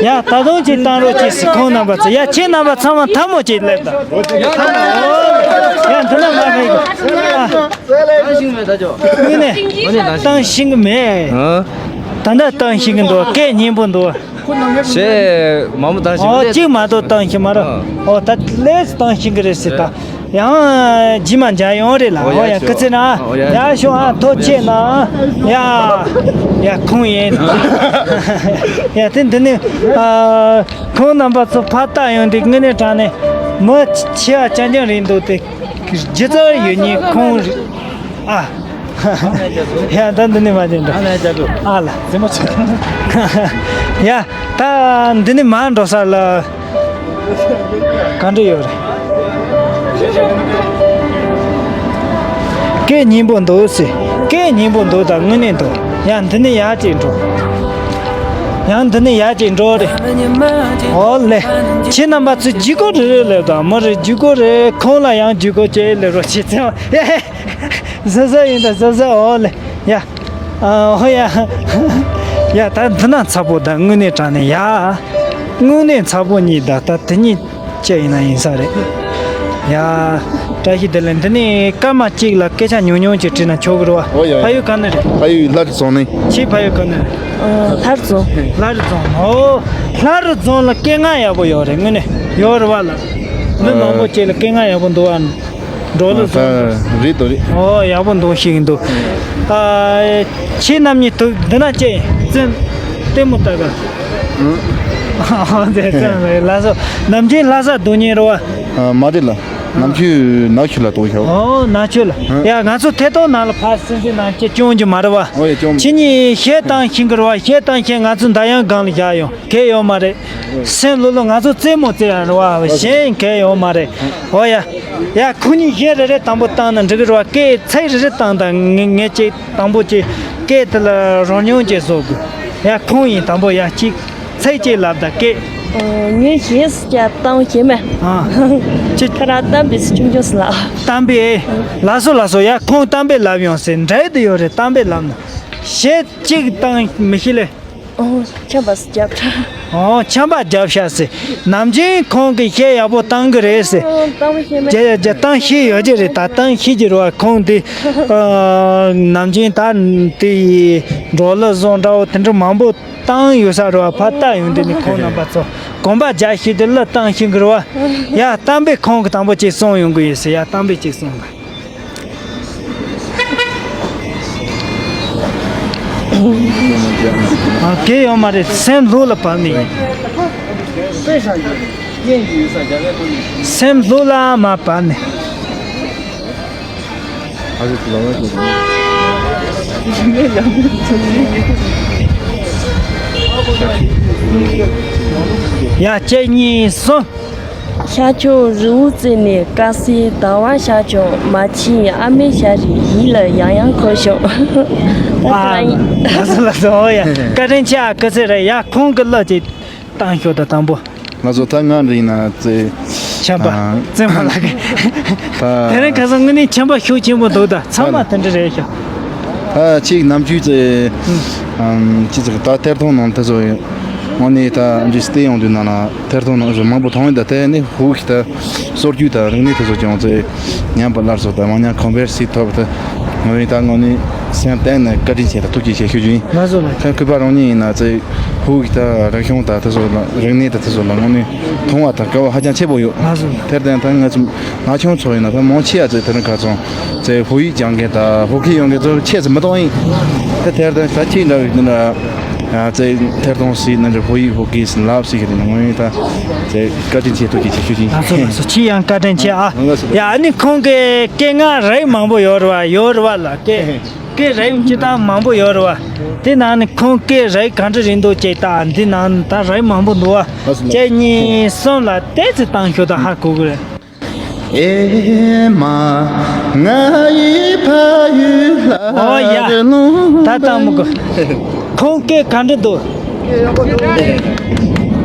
ཡ་ད་དུང་གཅིག་བཏང་རོགས་གྱིས་ཟེར། ཁོང་རྣམ་པ་ཚོ་ཡ། ཁྱེད་རྣམ་པ་ཚང་མ་ཐལ་མོ་གཅིག་སླེབས་དང་། ཡ་འདི་ན་མ་ཕེབས་གི། ཨ། དངོས་གནས་བཏང་ཤེས་གི་མེད། ད་ལྟ་བཏང་ཤེས་གི་འདུག་སྐད་སྙན་པོ་འདུག་ཞེས་མང་པོ་བཏང་ཤེས་ཨོ་གི་རེད། གཅིག་མ་གཏོགས་བཏང་ཤེས་མ་རེད། ཨ། ཨོ་ད་ལས་བཏང་ཤེས་གི་རེད་ཟེར་ད། ཡང་རྗེས་མ་མཇལ་ཡོང་རེད་ལ། ཨོ་ཡ་ཨོ་ཡ་ཤོག་སྐུ་ཚེ་ན། ཨོ་ཡ་ཡ་ཤོག་ཨ། ཐུགས་རྗེ་ཆེ་གནང་། ཡ་ཡ་ཁོང་ཡིན། ཡ་དེ་འདི་ནི་ཨ་ཁོང་རྣམ་པ་ཚོ་ཕར་ལྟ་ཡོང་དུས་དངོས་གནས་དྲང་གནས་མི་ཆེ་བ་རྐྱང་རྐྱང་རེད་འདུག་དེ་སྒྱུ་རྩལ་ཡོད་མཁན་ཁོང་རེད། ཨ། ཡ་ད་འདི་ནི་མ་བྱེད་འགྲོ། ཨ་ལ་ཅག་འགྲོ། ཨ་ལ་ཟིན་པ་ཚོ། ཡ་ད་འདི་ནི་མ་འགྲོ་ས་ལ། ག་འདྲ་ཡོད་རེད། སྐད་སྙན་པོ་འདུག་ཟེར། སྐད་སྙན་པོ་འདུག་ད་དངོས་གནས་འདུག་ཡང་འདི་ནས་ཡར་ཅིག་འགྲོ། ཡང་འདི་ནས་ཡར་ཅིག་འགྲོ་རེད། ཨོ་ལེ། ཁྱེད་རྣམ་པ་ཚོས་ལྗིད་ཁོག་རེ་རེ་སླེབས་དང་མོ་རེ་ལྗིད་ཁོག་རེ། ཁོང་ལ་ཡང་ལྗིད་ཁོག་ཅིག་སླེབས་རོགས་བྱེད་ཚེ། ཟ་ཟ་ཡིན་ད་ཟ་ཟ། ཨོ་ལེ། ཡ། ཨ་ཧོ་ཡ། ཡ་ད་འདི་ན་ཚ་པོ་ད་དངོས་གནས་དྲང་གནས་ཡ། དངོས་གནས་ཚ་པོ་གཉིས་ད་ད་དེ་གཉིས་ཅི་ཡིན་ན་ཡིན་ས་རེད། ཡ། བཀྲ་ཤིས་བདེ་ལེགས། འདི་ནས་སྐར་མ་གཅིག་ལ་སྐད་ཆ་ཉུང་ཉུང་ཅིག་དྲིས་ན་ཆོག་གི་རེད་བ། ཨོ་ཡ་ཡ། ཕ་ཡུལ་ག་ནས་རེད། ཕ་ཡུལ་ལྷ་རི་རྫོང་ནས། ཁྱེད་ཕ་ཡུལ་ག་ནས་རེད། ཨ། ལྷ་རི་རྫོང་། ལྷ་རི་རྫོང་ནོ། ལྷ་རི་རྫོང་ལ་སྐད་ངག་ཡག་པོ་ཡོད་རེད་དངོས་གནས། ཡོད་རེད་བ་ལ། མི་མང་པོ་ཅིག་ལ་སྐད་ངག་ཡག་པོ་འདུག་བ། འགྲོ་ལ་ཨ། ད་རེད་དོ་རེད། ཨོ་ཡག་པོ་འདུག་ཤེས་ཀྱི་འདུག་ཨ། ཁྱེད་རྣམ་གཉིས་ཐུག་འདི་ན་ཅི་ཡིན་བཙན་ལྟད་མོ་ལྟ་ག་ཨ། ཨོ་དེ་བཙན་ལ་ལ་སོ་ནམ་རྒྱུན་ལྷ་ས་སྡོད་མཁན་རེད་བ། ཨ། མ་རེད་ལ། ནམ་རྒྱུན་ནག་ཆུ་ལ་སྡོད་ཤག་ཨོ་ནག་ཆུ་ལ། ཨ། ཡ་ང་ཚོ་ཐད་གཏོང་ནང་ལ་ཕར་སེམས་ཅན་ནང་ཅི་སྐྱོན་གྱི་མ་རེད་བ། ཨོ་ཡ་སྐྱོན། ཁྱེད་གཉིས་གཞས་བཏང་ཤེས་ཀྱི་རེད་བ། གཞས་བཏང་ཤེས་ང་ཚོ་མདའ་ཡང་སྒང་ལ་བཞག་ཡོང་གལ་ཡོད་མ་རེད། སེམས་ལྷོད་ལྷོད་ང་ཚོ་རྩེད་མོ་རྩེ་ཡ་རེད་བ། གཞན་གལ་ཡོད་མ་རེད། ཨོ་ཡ། ཡ་ཁོ་གཉིས་གཞས་རེ་རེ་དང་པོ་བཏང་ན་འགྲིག་གི་རེད་བ། སྐད་ཚིག་རེ་རེ་བཏང་དང་ངས་ངས་ཅིག་དང་པོ་ཅིག་སྐད་དེ་ལ་རོལ་མྱོང་ཅིག་བཟོ་དགོས། ཡ་ཁོང་ཡིན་དང་པོ་ཡ་གཅིག་ཚིག་གཅིག་ལབ་དང་སྐད། ཨ། ངས་གཞས་སུ་ཀྱང་བཏང་ཤེས་མེད། ཨ། ཅི། ཁ་ར་གཏམ་དཔེ་སུ་ཆུང་ཆུང་སུ་ལ། གཏམ་དཔེ། ལགས་སོ་ལགས་སོ། ཡ་ཁོང་གཏམ་དཔེ་ལབ་ཡོང་ཟེར་འདྲ་དུ་ཡོད་རེད། གཏམ་དཔེ་ལབ་ན་གཞས་གཅིག་བཏང་མི་ཤེས་ལེ། ཨོ་ཆམ་པ་སུ་རྒྱབ་ཤག་ཨོ་ཆམ་པ་རྒྱབ་ཤག་ཟེར། ནམ་རྒྱུན་ཁོང་གིས་གཞས་ཡག་པོ་བཏང་གི་རེད་ཟེར། ཨོ་བཏང་མི་ཤེས་མེད། རྒྱ་རྒྱ་བཏང་ཤེས་ཡོད་ཀྱི་རེད། ད་བཏང་ཤེས་ཀྱི་རེད་བ། ཁོང་དེ་ཨ་ནམ་རྒྱུན་ད་དེ་འགྲོ་ལ་བཟོ་འདྲ་བོ་དེ་འདྲ་མང་པོ་བཏང་ཡོད་ས་རེད་བ། ཕར་ལྟ་ཡོང་དུས་ནི་ཁོང་རྣམ་པ་ཚོ་གོམ་པ་རྒྱག་ཤེས་དེ་ལ་བཏང་ཤེས་གི་རེད་བ། ཡ་གཏམ་དཔེ་ཁོང་གིས་དང་པོ་ཅིག་གསུངས་ཡོང་གི་ཡོད་ཟེར། ཡ་གཏམ་དཔེ་ཅིག་གསུངས་གི། ཨ་གལ་ཡོད་མ་རེད། སེམས་ལྷོད་ལ་བབས་ནས་ཡིན། སེམས་ལྷོད་ལ་མ་བབས་ནས། ཡ་གཅིག་གཉིས་གསུམ། ཤར་ཕྱོགས་རི་བོ་རྩེ་ནས། དཀར་གསལ་ཟླ་བ་ཤར་བྱུང་། མ་ཕྱིན་ཨ་མའི་ཞལ་རས། ཡིད་ལ་ཡང་ཡང་འཁོར་བྱུང་། ད་ཨ་ལ་ཡིན། ལགས་སོ་ལགས་སོ། ཨོ་ཡ། བཀའ་དྲིན་ཆེ། ཨ་སྐུ་ཚེ་རིང་། ཡ་ཁོང་གི་གླུ་ཅིག་བཏང་ཤོག་ད་དང་པོ། ལགས་སོ། ད་ང་འདྲ་ཡིན་ན་ཙེ། ཆམ་པ། ཨ། ཙེ་མ་ལགས། ད་དེ་རིང་ཁ་སང་དངོས་གནས་ཆམ་པ་ཤུགས་ཆེན་པོ་འདུག་ད་ཚང་མ་དེ་འདྲ་རེད་ཤག་ད་ཅིག་ནམ་རྒྱུན་ཙེ། ཨམ། ཅི་ཙེ་ད་ཐད་གཏོང་ནང་དེ་ཚོ་དངོས་གནས་ད་འདྲི་སྟེ་ཡོང་དུས་ན་ན་ཐད་གཏོང་ནང་མང་པོ་མཐོང་ཡོད། ད་དེ་ནི་ཧུག་གི་ད་སོར་རྒྱུ་ད་རིག་གནས་དེ་ཚོ་ཀྱང་ཙེ་ཉམས་པ་སླར་གསོ་ད་མང་ཉམས་གོང་འཕེལ་སྲིད་ཐོབ། ད་ངོ་ཡིན་ད་དངོས་གནས། སེམས་གཏིང་ནས་བཀའ་དྲིན་ཆེ་དང་ཐུགས་རྗེ་ཆེ་ཞུ་རྒྱུ་ཡིན། ལགས་སོ་ལགས། ད་གུས་པ་རང་ཉིད་ཡིན་ན་ཚེ་ཕྲུ་གུ་དང་རིག་གཞུང་དང་དེ་ཚོ་ལ་རིག་གནས་དང་དེ་ཚོ་ལ་དངོས་གནས་དུང་བ་དང་དགའ་བ་ཧ་ཅང་ཆེ་པོ་ཡོད། ལགས་སོ་ལགས། དེར་བརྟེན་ད་ང་ཚོ་ང་ཆུང་ཚོ་ཡིན་ན་ད་མང་ཆེ་བ་ཚེ་དེ་རིང་ཁ་ཚོང་ཚེ་བོད་ཡིག་སྦྱང་མཁན་དང་བོད་སྐད་ཡོང་མཁན་ཚོ་ཆེ་ཙམ་མི་གཏོང་ཡིན། ད་དེར་བརྟེན་ད་ཁྱེད་འདྲ་བའི་འདི་འདྲ་ཚེ་ཐེར་གཏོང་སྲིད་ན་འདྲ་བོད་ཡིག་བོད་སྐད་ལབ་སྲིད་ཀྱི་རེད། ངོས་ཡིན་ད་ཚེ་བཀའ་དྲིན་ཆེ་ཐུགས་རྗེ་ཆེ་ཞུ་ཅིང་། ལགས་སོ་ལགས་སོ། ཁྱེད་ཡང་བཀའ་དྲིན་ཆེ་ཨ། ལགས་སོ། ཡ་ཨ་ནི་ཁོང་གི་སྐད་ངག་རིགས་མང་པོ་ཡོད་རེད་བ། ཡོད་རེད་བ་ལ་སྐད། སྐད་རིགས་སྤྱི་བཏང་མང་པོ་ཡོད་རེད་བ། དེ་ནང་ནས་ཁོང་སྐད་རིགས་ག་འདྲ་རེད་འདུག་ཅེས་ལྟ། འདི་ནང་ད་རིགས་མང་པོ་འདུག་བ། ལགས་སོ་ལགས་སོ། གཅིག་གཉིས་གསུམ་ལ་ཏོག་ཙམ་བཏང་ཤོག་ད་ཧ་གོ་གི་རེད། ཨེ་མ་ང་ཡི་ཕ་ཡུལ་ལ། ཨོ་ཡ། ད་ལྟ་མོ་གོ། ཁོང་སྐད་ག་འདྲ་འདུག་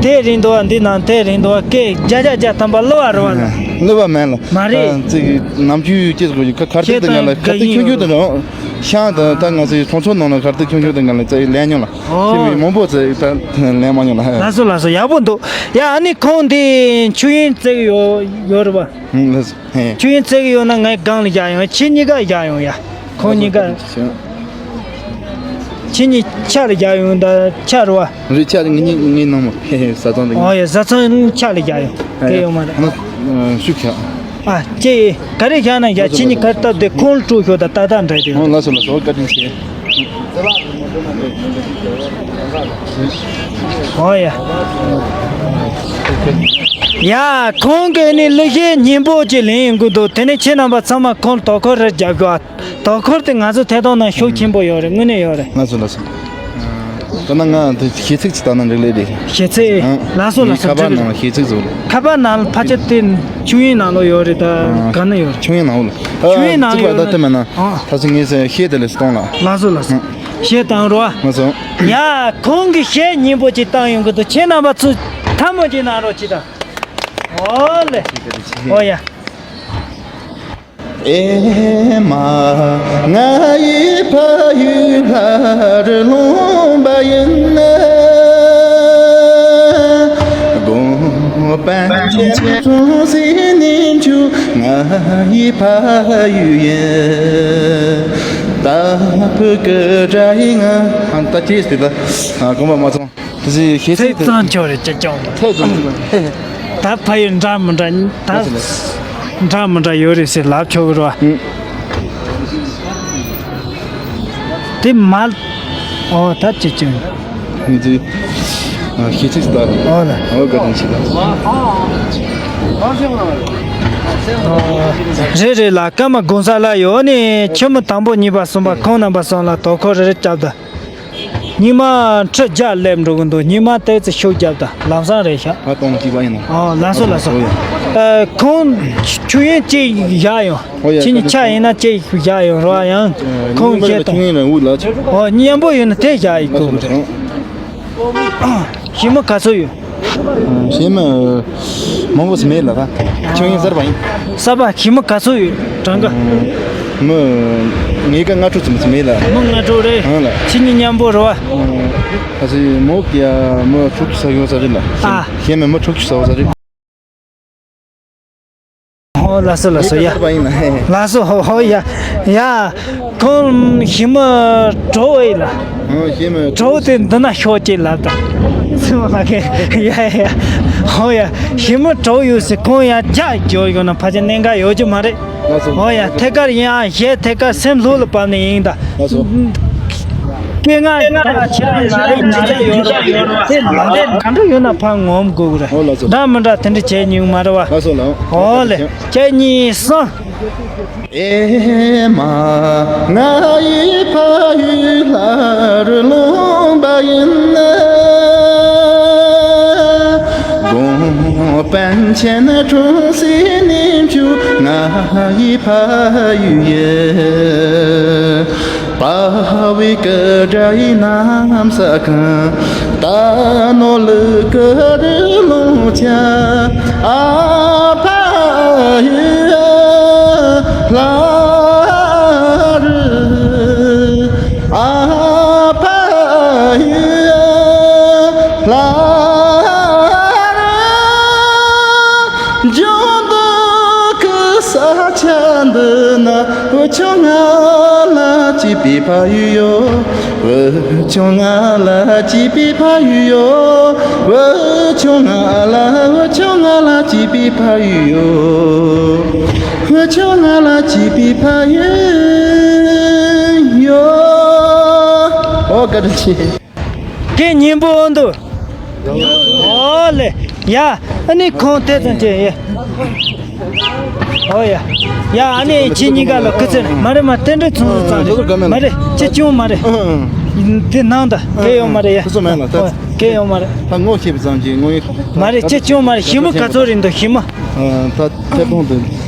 དེ་རེད་འདུག་བ། འདི་ནང་དེ་རེད་འདུག་བ། སྐད་བརྒྱ་ཆ་བརྒྱ་ཐམ་པ་གློ་བ་རེད་བ་ལ། གློ་བ་མེད་ལ། མ་རེད། ད་ཅིག་ནམ་རྒྱུན་སྐྱེས་དགོས་ཀྱི་ཁ་ཁར་ཐིག་དེ་ང་ལ་ཁར་ཐིག་ཆུང་ཆུང་དེ་རང་ཤང་དང་ད་ང་ཚོའི་ཚོང་ཚོགས་ནང་ལ་ཁར་ཐིག་ཆུང་ཆུང་དེ་ང་ལ་ཙེ་ལེན་མྱོང་ལ། ཨོ། ཁྱེད་མི་མང་པོ་ཙེ་ད་ལེན་མ་མྱོང་ལ། ལགས་སོ་ལགས་སོ། ཡག་པོ་འདུག་ཡ་ཨ་ནི་ཁོང་འདི་ཆུ་ཡོན་བརྩེགས་ཡོད་ཡོད་རེད་བ། ལགས་སོ། ཆུ་ཡོན་བརྩེགས་ཡོད་ན་ངའི་སྒང་ལ་བཞག་ཡོང་། ཁྱེད་གཉིས་ཀ་བཞག་ཡོང་ཡ། ཁོང་གཉིས་ཀ། ཁྱེད་གཉིས་ཆ་ལ་བཞག་ཡོང་ད་ཆ་རེད་བ། རེད་ཆ་རེད། ངེད་གཉིས་ངའི་ནང་མོ་ཧེ་ཧེ་བཟའ་ཚང་དེ། ཨོ་ཡ་བཟའ་ཚང་ཆ་ལ་བཞག་ཡོང་། དེ་ཡོང་མ་རེད། ང་ཤུགས་ཆག་ཨ་ཅེ་ག་རེ་བཞག་ན་བཞག་ཁྱེད་གཉིས་ཀ་སྟབས་བདེ་ཁོང་ལ་སྤྲོད་ཤོག་ད་ཏག་ཏག་འདྲ་དེ། ཨོ་ལགས་སོ་ལགས་སོ། བཀའ་དྲིན་ཆེ། ཨོ་ཡ། ཡ་ཁོང་གིས་ནི་གླུ་གཞས་སྙན་པོ་ཅིག་ལེན་ཡོང་གི་འདུག་དེ་ནས་ཁྱེད་རྣམ་པ་ཚང་མ་ཁོང་དོ་ཁུར་རེ་རྒྱབ་ཤོག་ཨ། དོ་ཁུར་དེ་ང་ཚོ་ཐད་གཏོང་ནང་ཤུགས་ཆེན་པོ་ཡོད་རེད། དངོས་གནས་ཡོད་རེད། ལགས་སོ་ལགས་སོ། ད་ནང་ང་དེ་གཞས་ཚིག་ཅིག་བཏང་ན་འགྲིག་ལེ་རེད། གཞས་ཚིག་ཨང་། ལགས་སོ་ལགས་སོ། ཁ་པར་འགྲིག་ནང་ལ་གཞས་ཚིག་བཟོ་རེད། ཁ་པར་ནང་ལ་ཕལ་ཆེར་དེ་ཆུ་ཡོན་ནང་ལོགས་ཡོད་རེད་ད། ཨང་། ག་ན་ཡོད་རེད། ཆུ་ཡོན་ནང་ལོགས་ལ། ཆུ་ཡོན་ནང་ལོགས་ཡོད་ན། ཨང་། ད་ཚིག་ངས་ཟེར་གཞས་དེ་ལས་སྟོང་ལ། ལགས་སོ་ལགས་སོ། གཞས་བཏང་རོགས། ལགས་སོ། ཡ་ཁོང་གི་གཞས་སྙན་པོ་ཅིག་བཏང་ཡོང་གི་འདུག་ཁྱེད་རྣམ་པ་ཚོ་ཐལ་མོ་ཅིག་གནང་རོགས་ཅིག་དང་། ཨོ་ལེ། ཨོ་ཡ། ཨེ་མ་ང་ཡི་ཕ་ཡུལ་ལྷ་རུ་ལུང་པ་ཡིན་ན། དགོངས་པ་ཆེན་གྲོང་གསེབ་ནས་འཇུ་ང་ཡི་ཕ་ཡུལ་ཡིན། ད་ཕུ་ཀུ་དྲ་ཡི་ང་ཧང་ད་ཅེས་ཏེ་ད་དགོངས་པ་མ་ཚོམ། དེ་ཚེ་ཤེས་ཚད་ཚད་ཙམ་ཆོག་རེད་ཅེས་ཀྱང་། ཚད་ཙམ་ཆོག་རེད། ད་ཕ་ཡུལ་འདྲ་མི་འདྲ་ད་འདྲ་མི་འདྲ་ཡོད་རེད་ཟེར་ལབ་ཆོག་གི་རེད་བ། དེ་མ་ཨོ་ད་ཅེས་ཀྱང་། དེ་ཚེ་ཤེས་ཚད་ད་ཨོ་ལ་ཨོ་ག་དང་ཆེ་ད། རེད་རེད་ལ་ཀརྨ་གོང་ས་ལགས་ཡོད་ནི་ཆུ་མོ་དང་པོ་གཉིས་པ་གསུམ་པ་ཁོང་རྣམ་པ་གསུམ་ལ་དོ་ཁུར་རེ་རེ་བརྒྱབ་ད། ཉི་མ་ཁྲི་བརྒྱ་སླེབས་འགྲོ་གི་འདུག་ཉི་མ་ཏོག་ཙམ་ཤུགས་རྒྱབ་དང་ལམ་སང་རེད་ཤག་ཨ་སྟོང་གཅིག་པ་ཡིན་ནམ། ཨོ་ལགས་སོ་ལགས་སོ། ཨོ་ཡ། ཨ་ཁོང་ཆུ་ཡོན་གཅིག་བཞག་ཡོང་། ཨོ་ཡ། ཁྱེད་གཉིས་ཆ་ཡིན་ན་གཅིག་བཞག་ཡོང་རོགས་ཡང་། ཁོང་ཁྱེད་དང་། ཨོ་མཉམ་པོ་ཡོད་ན་དེ་བཞག་ཡིན་དགོས་གི་རེད། ཞི་མོ་ག་ཚོད་ཡོད། ཞི་མོ་མང་པོ་ཞིག་མེད་ལ་ད། ཆུང་ཡིན་གསར་པ་ཡིན། གསར་པ་ཞི་མོ་ག་ཚོད་ཡོད་གྲངས་ཀ། མི་ངེད་ཀ་ལྔ་དྲུག་ཙམ་ཞིག་མེད་ལ། མི་ལྔ་དྲུག་རེད། ཨང་ལ། ཁྱེད་གཉིས་མཉམ་པོ་རེད་བ། ཨ་ཙི་མོ་ཡ་མི་དྲུག་ཅུ་ས་ཡོད་ས་རེད་ལ། ཨ། ཞི་མོ་མི་དྲུག་ཅུ་ས་ཡོད་ས་རེད། ཧོ་ལགས་སོ་ལགས་སོ་ཡ། ལགས་སོ་ཧོ་ཧོ་ཡ། ཡ། ཁོང་ཞི་མོ་གྲོགས་ཨེ་ལ། ཨོ་ཞི་མོ་གྲོགས་དེ་འདི་ན་ཤོག་ཅེས་ལབ་ད། ཚེ་མ་ལ་ཁེ་ཡ་ཡ། ཧོ་ཡ། ཞི་མོ་གྲོགས་ཡོད་སྲིད་ཁོང་ཡ་རྒྱ་འཇོག་ཡོད་ན་ཕལ་ཆེར་གནད་འགག་ཡོད་རྒྱུ་མ་རེད། ལགས་སོ། ཧོ་ཡ་ཐད་ཀར་ཡིན་ཨ་ཞེས་ཐད་ཀར་སེམས་ལྷོད་ལ་བབས་ནས་ཡིན་ད། ལགས་སོ། སྐད་ངག་ཡིན་ད་ཁྱེད་རང་ལ་རེ་ཇི་ལྟར་ཡོད་རེད་ཡོད་རེད་བ། དེ་ལ་དེ་ག་འདྲ་ཡོད་ན་ཕར་ངོམ་དགོས་གི་རེད། ཧོ་ལགས་སོ། འདྲ་མི་འདྲ་དེ་འདྲ་བྱས་མྱོང་མ་རེད་བ། ལགས་སོ་ལགས། ཧོ་ལེ་ཁྱེད་གཉིས་སོང་། ཨེ་མ་ང་ཡི་ཕ་ཡུལ་ལྷ་རུ་ལུང་པ་ཡིན་ན། དགོངས་པ་ཆེན་གྲོང་གསེབ་ནས་འཇུ་ང་ཡི་ཕ་ཡུལ་ཡིན། དཔའ་བོའི་སྐུ་དགྲ་ཡི་གནམ་ས་གང་། རྟ་ནོར་ལུག་གི་རི་ལུང་བྱ། ཨ་ཕ་ཡུལ་ལྷ་རུ། ཨ་ཕ་ཡུལ་ལྷ་རུ། འཇུག་འདུག་གི་ས་ཆ་འདི་ན་བུ་ཆུང་ང་ལ། སྐྱིད་པའི་ཕ་ཡུལ་ཡོད། བུ་ཆུང་ང་ལ་སྐྱིད་པའི་ཕ་ཡུལ་ཡོད། བུ་ཆུང་ང་ལ། བུ་ཆུང་ང་ལ་སྐྱིད་པའི་ཕ་ཡུལ་ཡོད། བུ་ཆུང་ང་ལ་སྐྱིད་པའི་ཕ་ཡུལ་ཡོད། ཨོ་བཀའ་དྲིན་ཆེ། གད་སྙན་པོ་འོང་འདུག་ཨོ་ལེ། ཡ། ཨ་ནི་ཁོང་དེ་ཙམ་བྱས་ཡ། ཨོ་ཡ། ཡ། ཨ་ནི་ཁྱེད་གཉིས་ཀ་ལ་སྐུ་ཚེ་མ་རེད་མ། རྟེན་འབྲེལ་ཚོང་རུ་ཙམ་རེད། མ་རེད། ཅི་ཅུང་མ་རེད། དེ་ནང་ད་གལ་ཡོད་མ་རེད་ཡ། ཁུ་ཚོ་མེད་ལ་ད། ཨོ། གལ་ཡོད་མ་རེད། ད་ངོ་ཤེས་པ་ཙམ་གྱིས་ངོ་ཡིན། མ་རེད། ཅི་ཅུང་མ་རེད། ཞི་མོ་ག་ཚོད་རེད་འདུག་ཞི་མོ། ད་ཐེ་ཕོང་དུ།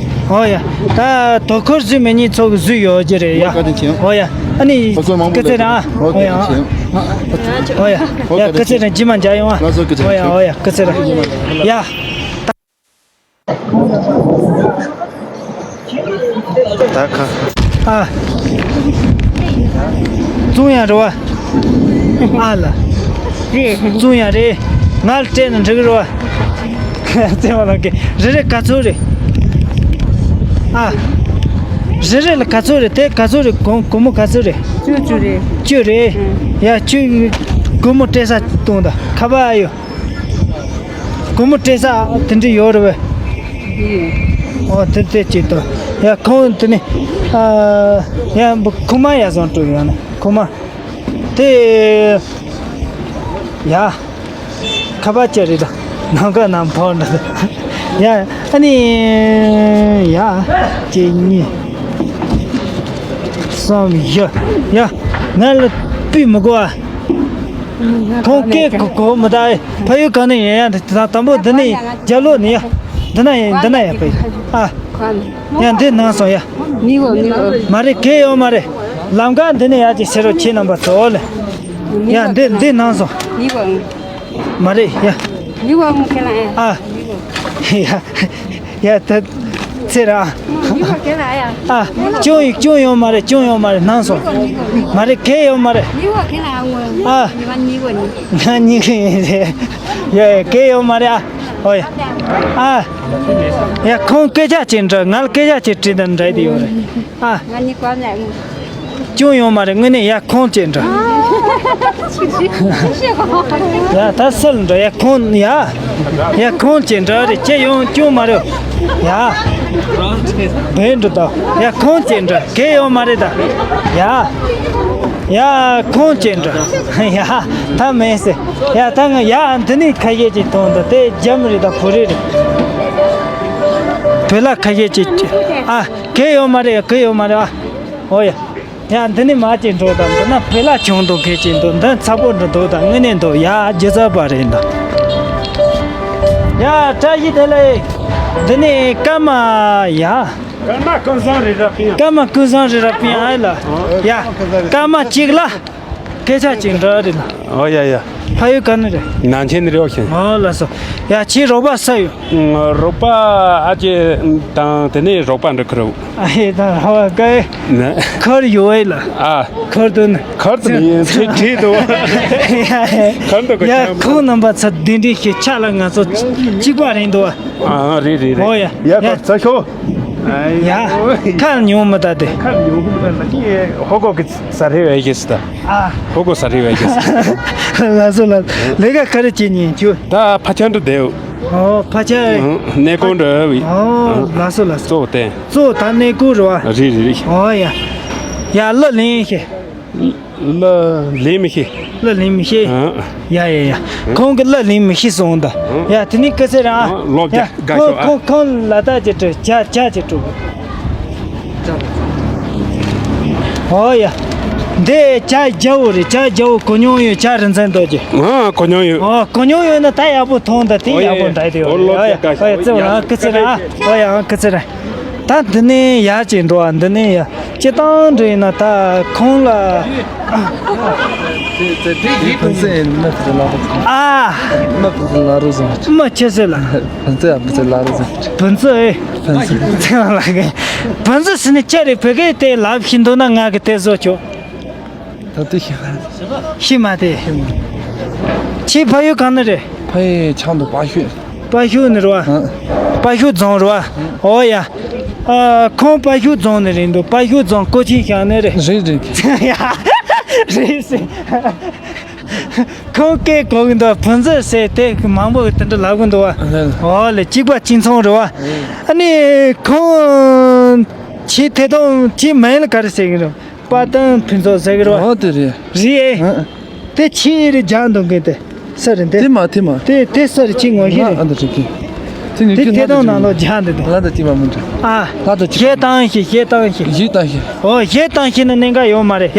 ཨོ་ཡ། ད་དོ་ཁུར་བཟོས་མེད་ཉིན་ཚོགས་བཟོས་ཡོད་ཀྱི་རེད་ཡ། བཀའ་དྲིན་ཆེ། ཨོ་ཡ། ཨ་ནི་ཨོ་ཚོ་མང་པོ་སྐུ་ཚེ་རིང་། ཨོ་ཨོ་ཡ། བཀའ་དྲིན་ཆེ། ཨོ་ཡ། ཨོ་བཀའ་དྲིན་ཆེ། སྐུ་ཚེ་རིང་། རྗེས་མ་མཇལ་ཡོང་ཨ། ང་ཚོ་སྐུ་ཚེ་ཨོ་ཡ། ཨོ་ཡ། སྐུ་ཚེ་རིང་། ཡ། ད་ཁ། ཨ། བཙོང་ཡ་རེད་བ། ཨ་ལ། རེད། བཙོང་ཡ་རེད། ང་ལ་སྤྲད་ན་འགྲིག་གི་རེད་བ། བཙོང་བ་ལ་གི་རེ་རེ་ག་ཚོད་རེད། ཨ། རེ་རེ་ལ་ག་ཚོད་རེད། དེ་ག་ཚོད་རེད། སྒོར་སྒོར་མོ་ག་ཚོད་རེད། བཅུ་བཅུ་རེད། བཅུ་རེད། ཨང་། ཡ་བཅུ། སྒོར་མོ་སྤྲད་ས་གཏོང་དང་ཁ་པར་ཨ་ཡོད། སྒོར་མོ་སྤྲད་ས་དེ་འདྲ་ཡོད་རེད་བས། ཨོ་དེ་དེ་གཅིག་ཏུ། ཡ་ཁོང་དེ་ནི། ཨ། ཡ་ཁུག་མ་ཡ་བཟང་སྤྲོད་ཡོད་ན་ཁུག་མ། དེ། ཡ། ཁ་པར་ཅི་རེད་ད། ནམ་མཁའ་ནང་འཕུར་འདུག་ཡ། ཨ་ནི། ཡ། གཅིག་གཉིས། གསུམ། བཞི། ཡ། ང་ལ་སྤུས་མི་དགོས་ཨ། ཁོང་སྐད་གོ་གོ་མི་ད། ཕ་ཡུལ་གང་ནས་ཡིན་ཡ། དང་པོ་འདི་ནས་རྒྱ་ལོ་ནས་ཡ། འདི་ན་ཡིན། འདི་ན་ཡ་ཕ་ཡུལ་ཨ། ཡ་འདི་ནང་སོང་ཡ། མི་གོ་མི་གོ། མ་རེད། གལ་ཡོད་མ་རེད། ལམ་ཁ་འདི་ནས་ཡ་ཅིག་ཟེར་རོགས། ཁྱེད་རྣམ་པ་ཚོ་ལ། ཡ་འདི་འདི་ནང་སོང་། མི་གོ། མ་རེད་ཡ། མི་གོ་ངོ་ཁེ་ལ་ཡ། ཨ། ཡ། ཡ་ད་ཚེ་ར། ཨ། ཅུང་ཡོད་ཅུང་ཡོད་མ་རེད། ཅུང་ཡོད་མ་རེད། ནང་སོང་། མ་རེད། གལ་ཡོད་མ་རེད། ཨ། ང་གཉིས་ཀ་ཡིན་རེད། ཡ་ཡ་གལ་ཡོད་མ་རེད། ཨ། ཨོ་ཡ། ཨ། ཡ་ཁོང་སྐད་ཆ་ཅིག་འདྲི། ང་ལ་སྐད་ཆ་ཅིག་དྲིས་དང་འདྲ་དེ་ཡོད་རེད། ཨ། ང་གཉིས་ཀ་ནས། ཅུང་ཡོང་མ་རེད། དངོས་གནས་ཡ་ཁོང་ཅེས་འདྲ། ཡ་ད་སེལ་འདྲ། ཡ་ཁོང་ཡ། ཡ་ཁོང་ཅེས་འདྲ་རེད། ཅེས་ཡོང་ཅུང་མ་རེད། ཡ། བེ་འདྲ་ད། ཡ་ཁོང་ཅེས་འདྲ། གལ་ཡོང་མ་རེད་ད། ཡ། ཡ་ཁོང་ཅེས་འདྲ། ཡ་ད་མེད་ཟེར། ཡ་ད་ང་ཡ་འདི་ནས་ཁ་ཤས་ཅིག་མཐོང་ད། དེ་རྒྱ་མི་རེད་ད། བོད་རིགས་རེད། བོད་ལ་ཁ་ཤས་ཅིག་ཨ། གལ་ཡོད་མ་རེད། གལ་ཡོད་མ་རེད། ཨ། ཨོ་ཡ། ཡ་འདི་ནི་མ་ཅིག་འགྲོ་དང་། འདི་ན་བོད་ལ་ཆུང་དུ་ཁེ་ཅིག་འདུག་འདི་ཚ་པོ་འདྲ་འདུག་དང་། དངོས་གནས་འདུག་ཡ་རྒྱུ་ཚ་པ་རེད་འདུག་ཡ་བཀྲ་ཤིས་བདེ་ལེགས། འདི་ནི་ཀརྨ་ཡ། ཀརྨ་ཀུན་བཟང་རི་རབ་པིན། ཀརྨ་ཀུན་བཟང་རི་རབ་པིན་ཨ་ལ། ཡ་ཀརྨ་གཅིག་ལ། སྐད་ཆ་ཅིག་འདྲ་རེད་ལ། ཨོ་ཡ་ཡ། ཕ་ཡུལ་ག་ནས་རེད། ནང་ཆེན་ནས་རེད་ཤིང་། ཨོ་ལ་སོ། ཡ་ཁྱེད་རོགས་པ་ས་ཡོད། རོགས་པ་ཨ་ཅེ་དང་དེ་ནས་རོགས་པ་འདྲ་ཁུར། ཨ་ཧེ་ད་ར་བ་ཀའི་ན། ཁར་ཡོད་ཨེ་ལ། ཨ། ཁར་དུ་ན། ཁར་དུ་ནི་ཁྲིད་དུ། ཁར་དུ་ག་ཡ་ཁོང་རྣམ་པ་ཚ་གདན་འདྲེན་ཞིག་ཆ་ལ་ང་ཚོ་གཅིག་པ་རེད་འདུག་ཨ་རེད་རེད་རེད། ཨོ་ཡ། ཡ་ཁར་ཚ་ཤོ། ཡ་ཁར་ཉུང་མི་ད་དེ། ཁར་ཉུང་མི་ད་ལ་ཧོ་གོ་གི་ས་རེ་བའི་གེ་སི་ད། ཨ། ཧོ་གོ་ས་རེ་བའི་གེ་སི། ལ་སོ་ལ། ལས་ཀ་ག་རེ་བྱེད་ཉན་ཁྱོད། ད་ཕ་ཆ་འགྲོ་བསྡད། ཨོ་ཕ་ཆ། ཨང་། གནས་སྐོར་འགྲོ་བའི། ཨོ་ལ་སོ་ལ་སོ། གཙོ་བོ་བསྟན། གཙོ་བོ་ད་གནས་སྐོར་རེད་བ། རེད་རེད་རེད། ཨོ་ཡ། ཡ་གླུ་ལེན་ཤེས། གླུ་ལེན་མི་ཤེས། གླུ་ལེན་མི་ཤེས། ཨང་། ཡ་ཡ་ཡ། ཁོང་གི་གླུ་ལེན་མི་ཤེས་སོང་ད། ཨང་། ཡ་དེ་ནི་སྐུ་ཚེ་ར། ཨང་། ལོག་རྒྱ་ཡ་དགའ་ཁོང་ཤོག་ཨ། ཁོང་ཁོང་ལ་ད་ཅི་སྤྲོད་ཇ་ཇ་ཅི་སྤྲོད། ཨོ་ཡ། འདི་ཇ་རྒྱ་བོ་རེད། ཇ་རྒྱ་བོ་གོ་མྱོང་ཡོད། ཇ་རིན་ཆེན་རྡོ་རྗེ། ཨ་གོ་མྱོང་ཡོད། ཨོ་གོ་མྱོང་ཡོད་ན་ད་ཡག་པོ་མཐོང་ད། དེ་ཨོ་ཡ་ཡག་པོ་ཡ། འདྲ་དེ་ཡོད་ཨོ་རེད། ལོ་ཨོ་ཡ་ཇ་དགའ་ཨོ་ཡ་ཤོག་ཙེ་བོ་ཡ། ཨ་སྐུ་ཚེ་ར། ཨོ་ཡ་ཨ་སྐུ་ཚེ་ར། ད་འདི་ནས་ཡར་ཅིག་འགྲོ་བ། འདི་ནས་ཡར་སྤྱི་བཏང་འགྲོ་ཡིན་ན་ད་ཁོང་ལ། ཨ། མི་ཆེ་སེ་ལ། བུ་ཚོ་ཨེ། བུ་ཚོ་ལ་རུ་ཟིན། བུ་ཚོ་ཨེ། བུ་ཚོ་ལ་གི། བུ་ཚོ་ཟིན་ནས་ཅི་རེད། བོད་སྐད་དེ་ལབ་ཤེས་འདུག་ན་ང་གི་དེ་བཟོ་ཆོག་ད་དེ་ཤེས་མ། ཤེས་མ་དེ། ཁྱེད་ཕ་ཡུལ་གང་ནས་རེད། ཕ་ཡུལ་ཆང་དུ་པ་ཤུ། པ་ཤུ་ནས་རེད་བ། ཨ། པ་ཤུ་རྫོང་རེད་བ། ཨོ་ཡ། ཨ། ཁོང་དཔའ་ཤོད་རྫོང་ནས་རེད་འདུག་དཔའ་ཤོད་རྫོང་སྐོར་ཆེན་ཤང་ནས་རེད། རེད་རེད། ཡ། རེད་ཟེར། ཁོང་སྐད་གོ་གི་འདུག་བུ་འཛི་ཟེར་དེ་མང་པོ་དེ་འདྲ་ལབ་གི་འདུག་བ། རེད། འོ་ལེ། གཅིག་པ་གཅིག་མཚུངས་རེད་བ། རེད། ཨ་ནི་ཁོང་ཁྱེད་ཐད་གཏོང་ཁྱེད་མིང་ལ་ག་རེ་ཟེར་གི་རེད། དཔལ་ལྡན་ཕུན་ཚོགས་ཟེར་གི་རེད་བ། འོ་དེ་རེད། རེད། ཨ། དེ་ཆི་རེད་རྒྱག་འདུག་གི་དེ། ས་རེད་འདི། དེ་མ་དེ་མ། དེ་དེ་ས་རེད་ཅིག་ངོ་ཤེས་རེད། ཨ་འདི་རེད་གི། དེ་ངས་དེ་ཁྱོད་ཐད་གཏོང་ནང་ལོགས་རྒྱག་འདི་འདུག་ལ་ད་ཅི་མ་མི་འདྲ། ཨ། ལ་ད་ཅི། གཞས་བཏང་ཤིག་གཞས་བཏང་ཤིག་གཞས་བཏང་ཤིག་འོ། གཞས་བཏང་ཤིག་ན་གནད་འགག་ཡོད་མ་རེད་ཡ།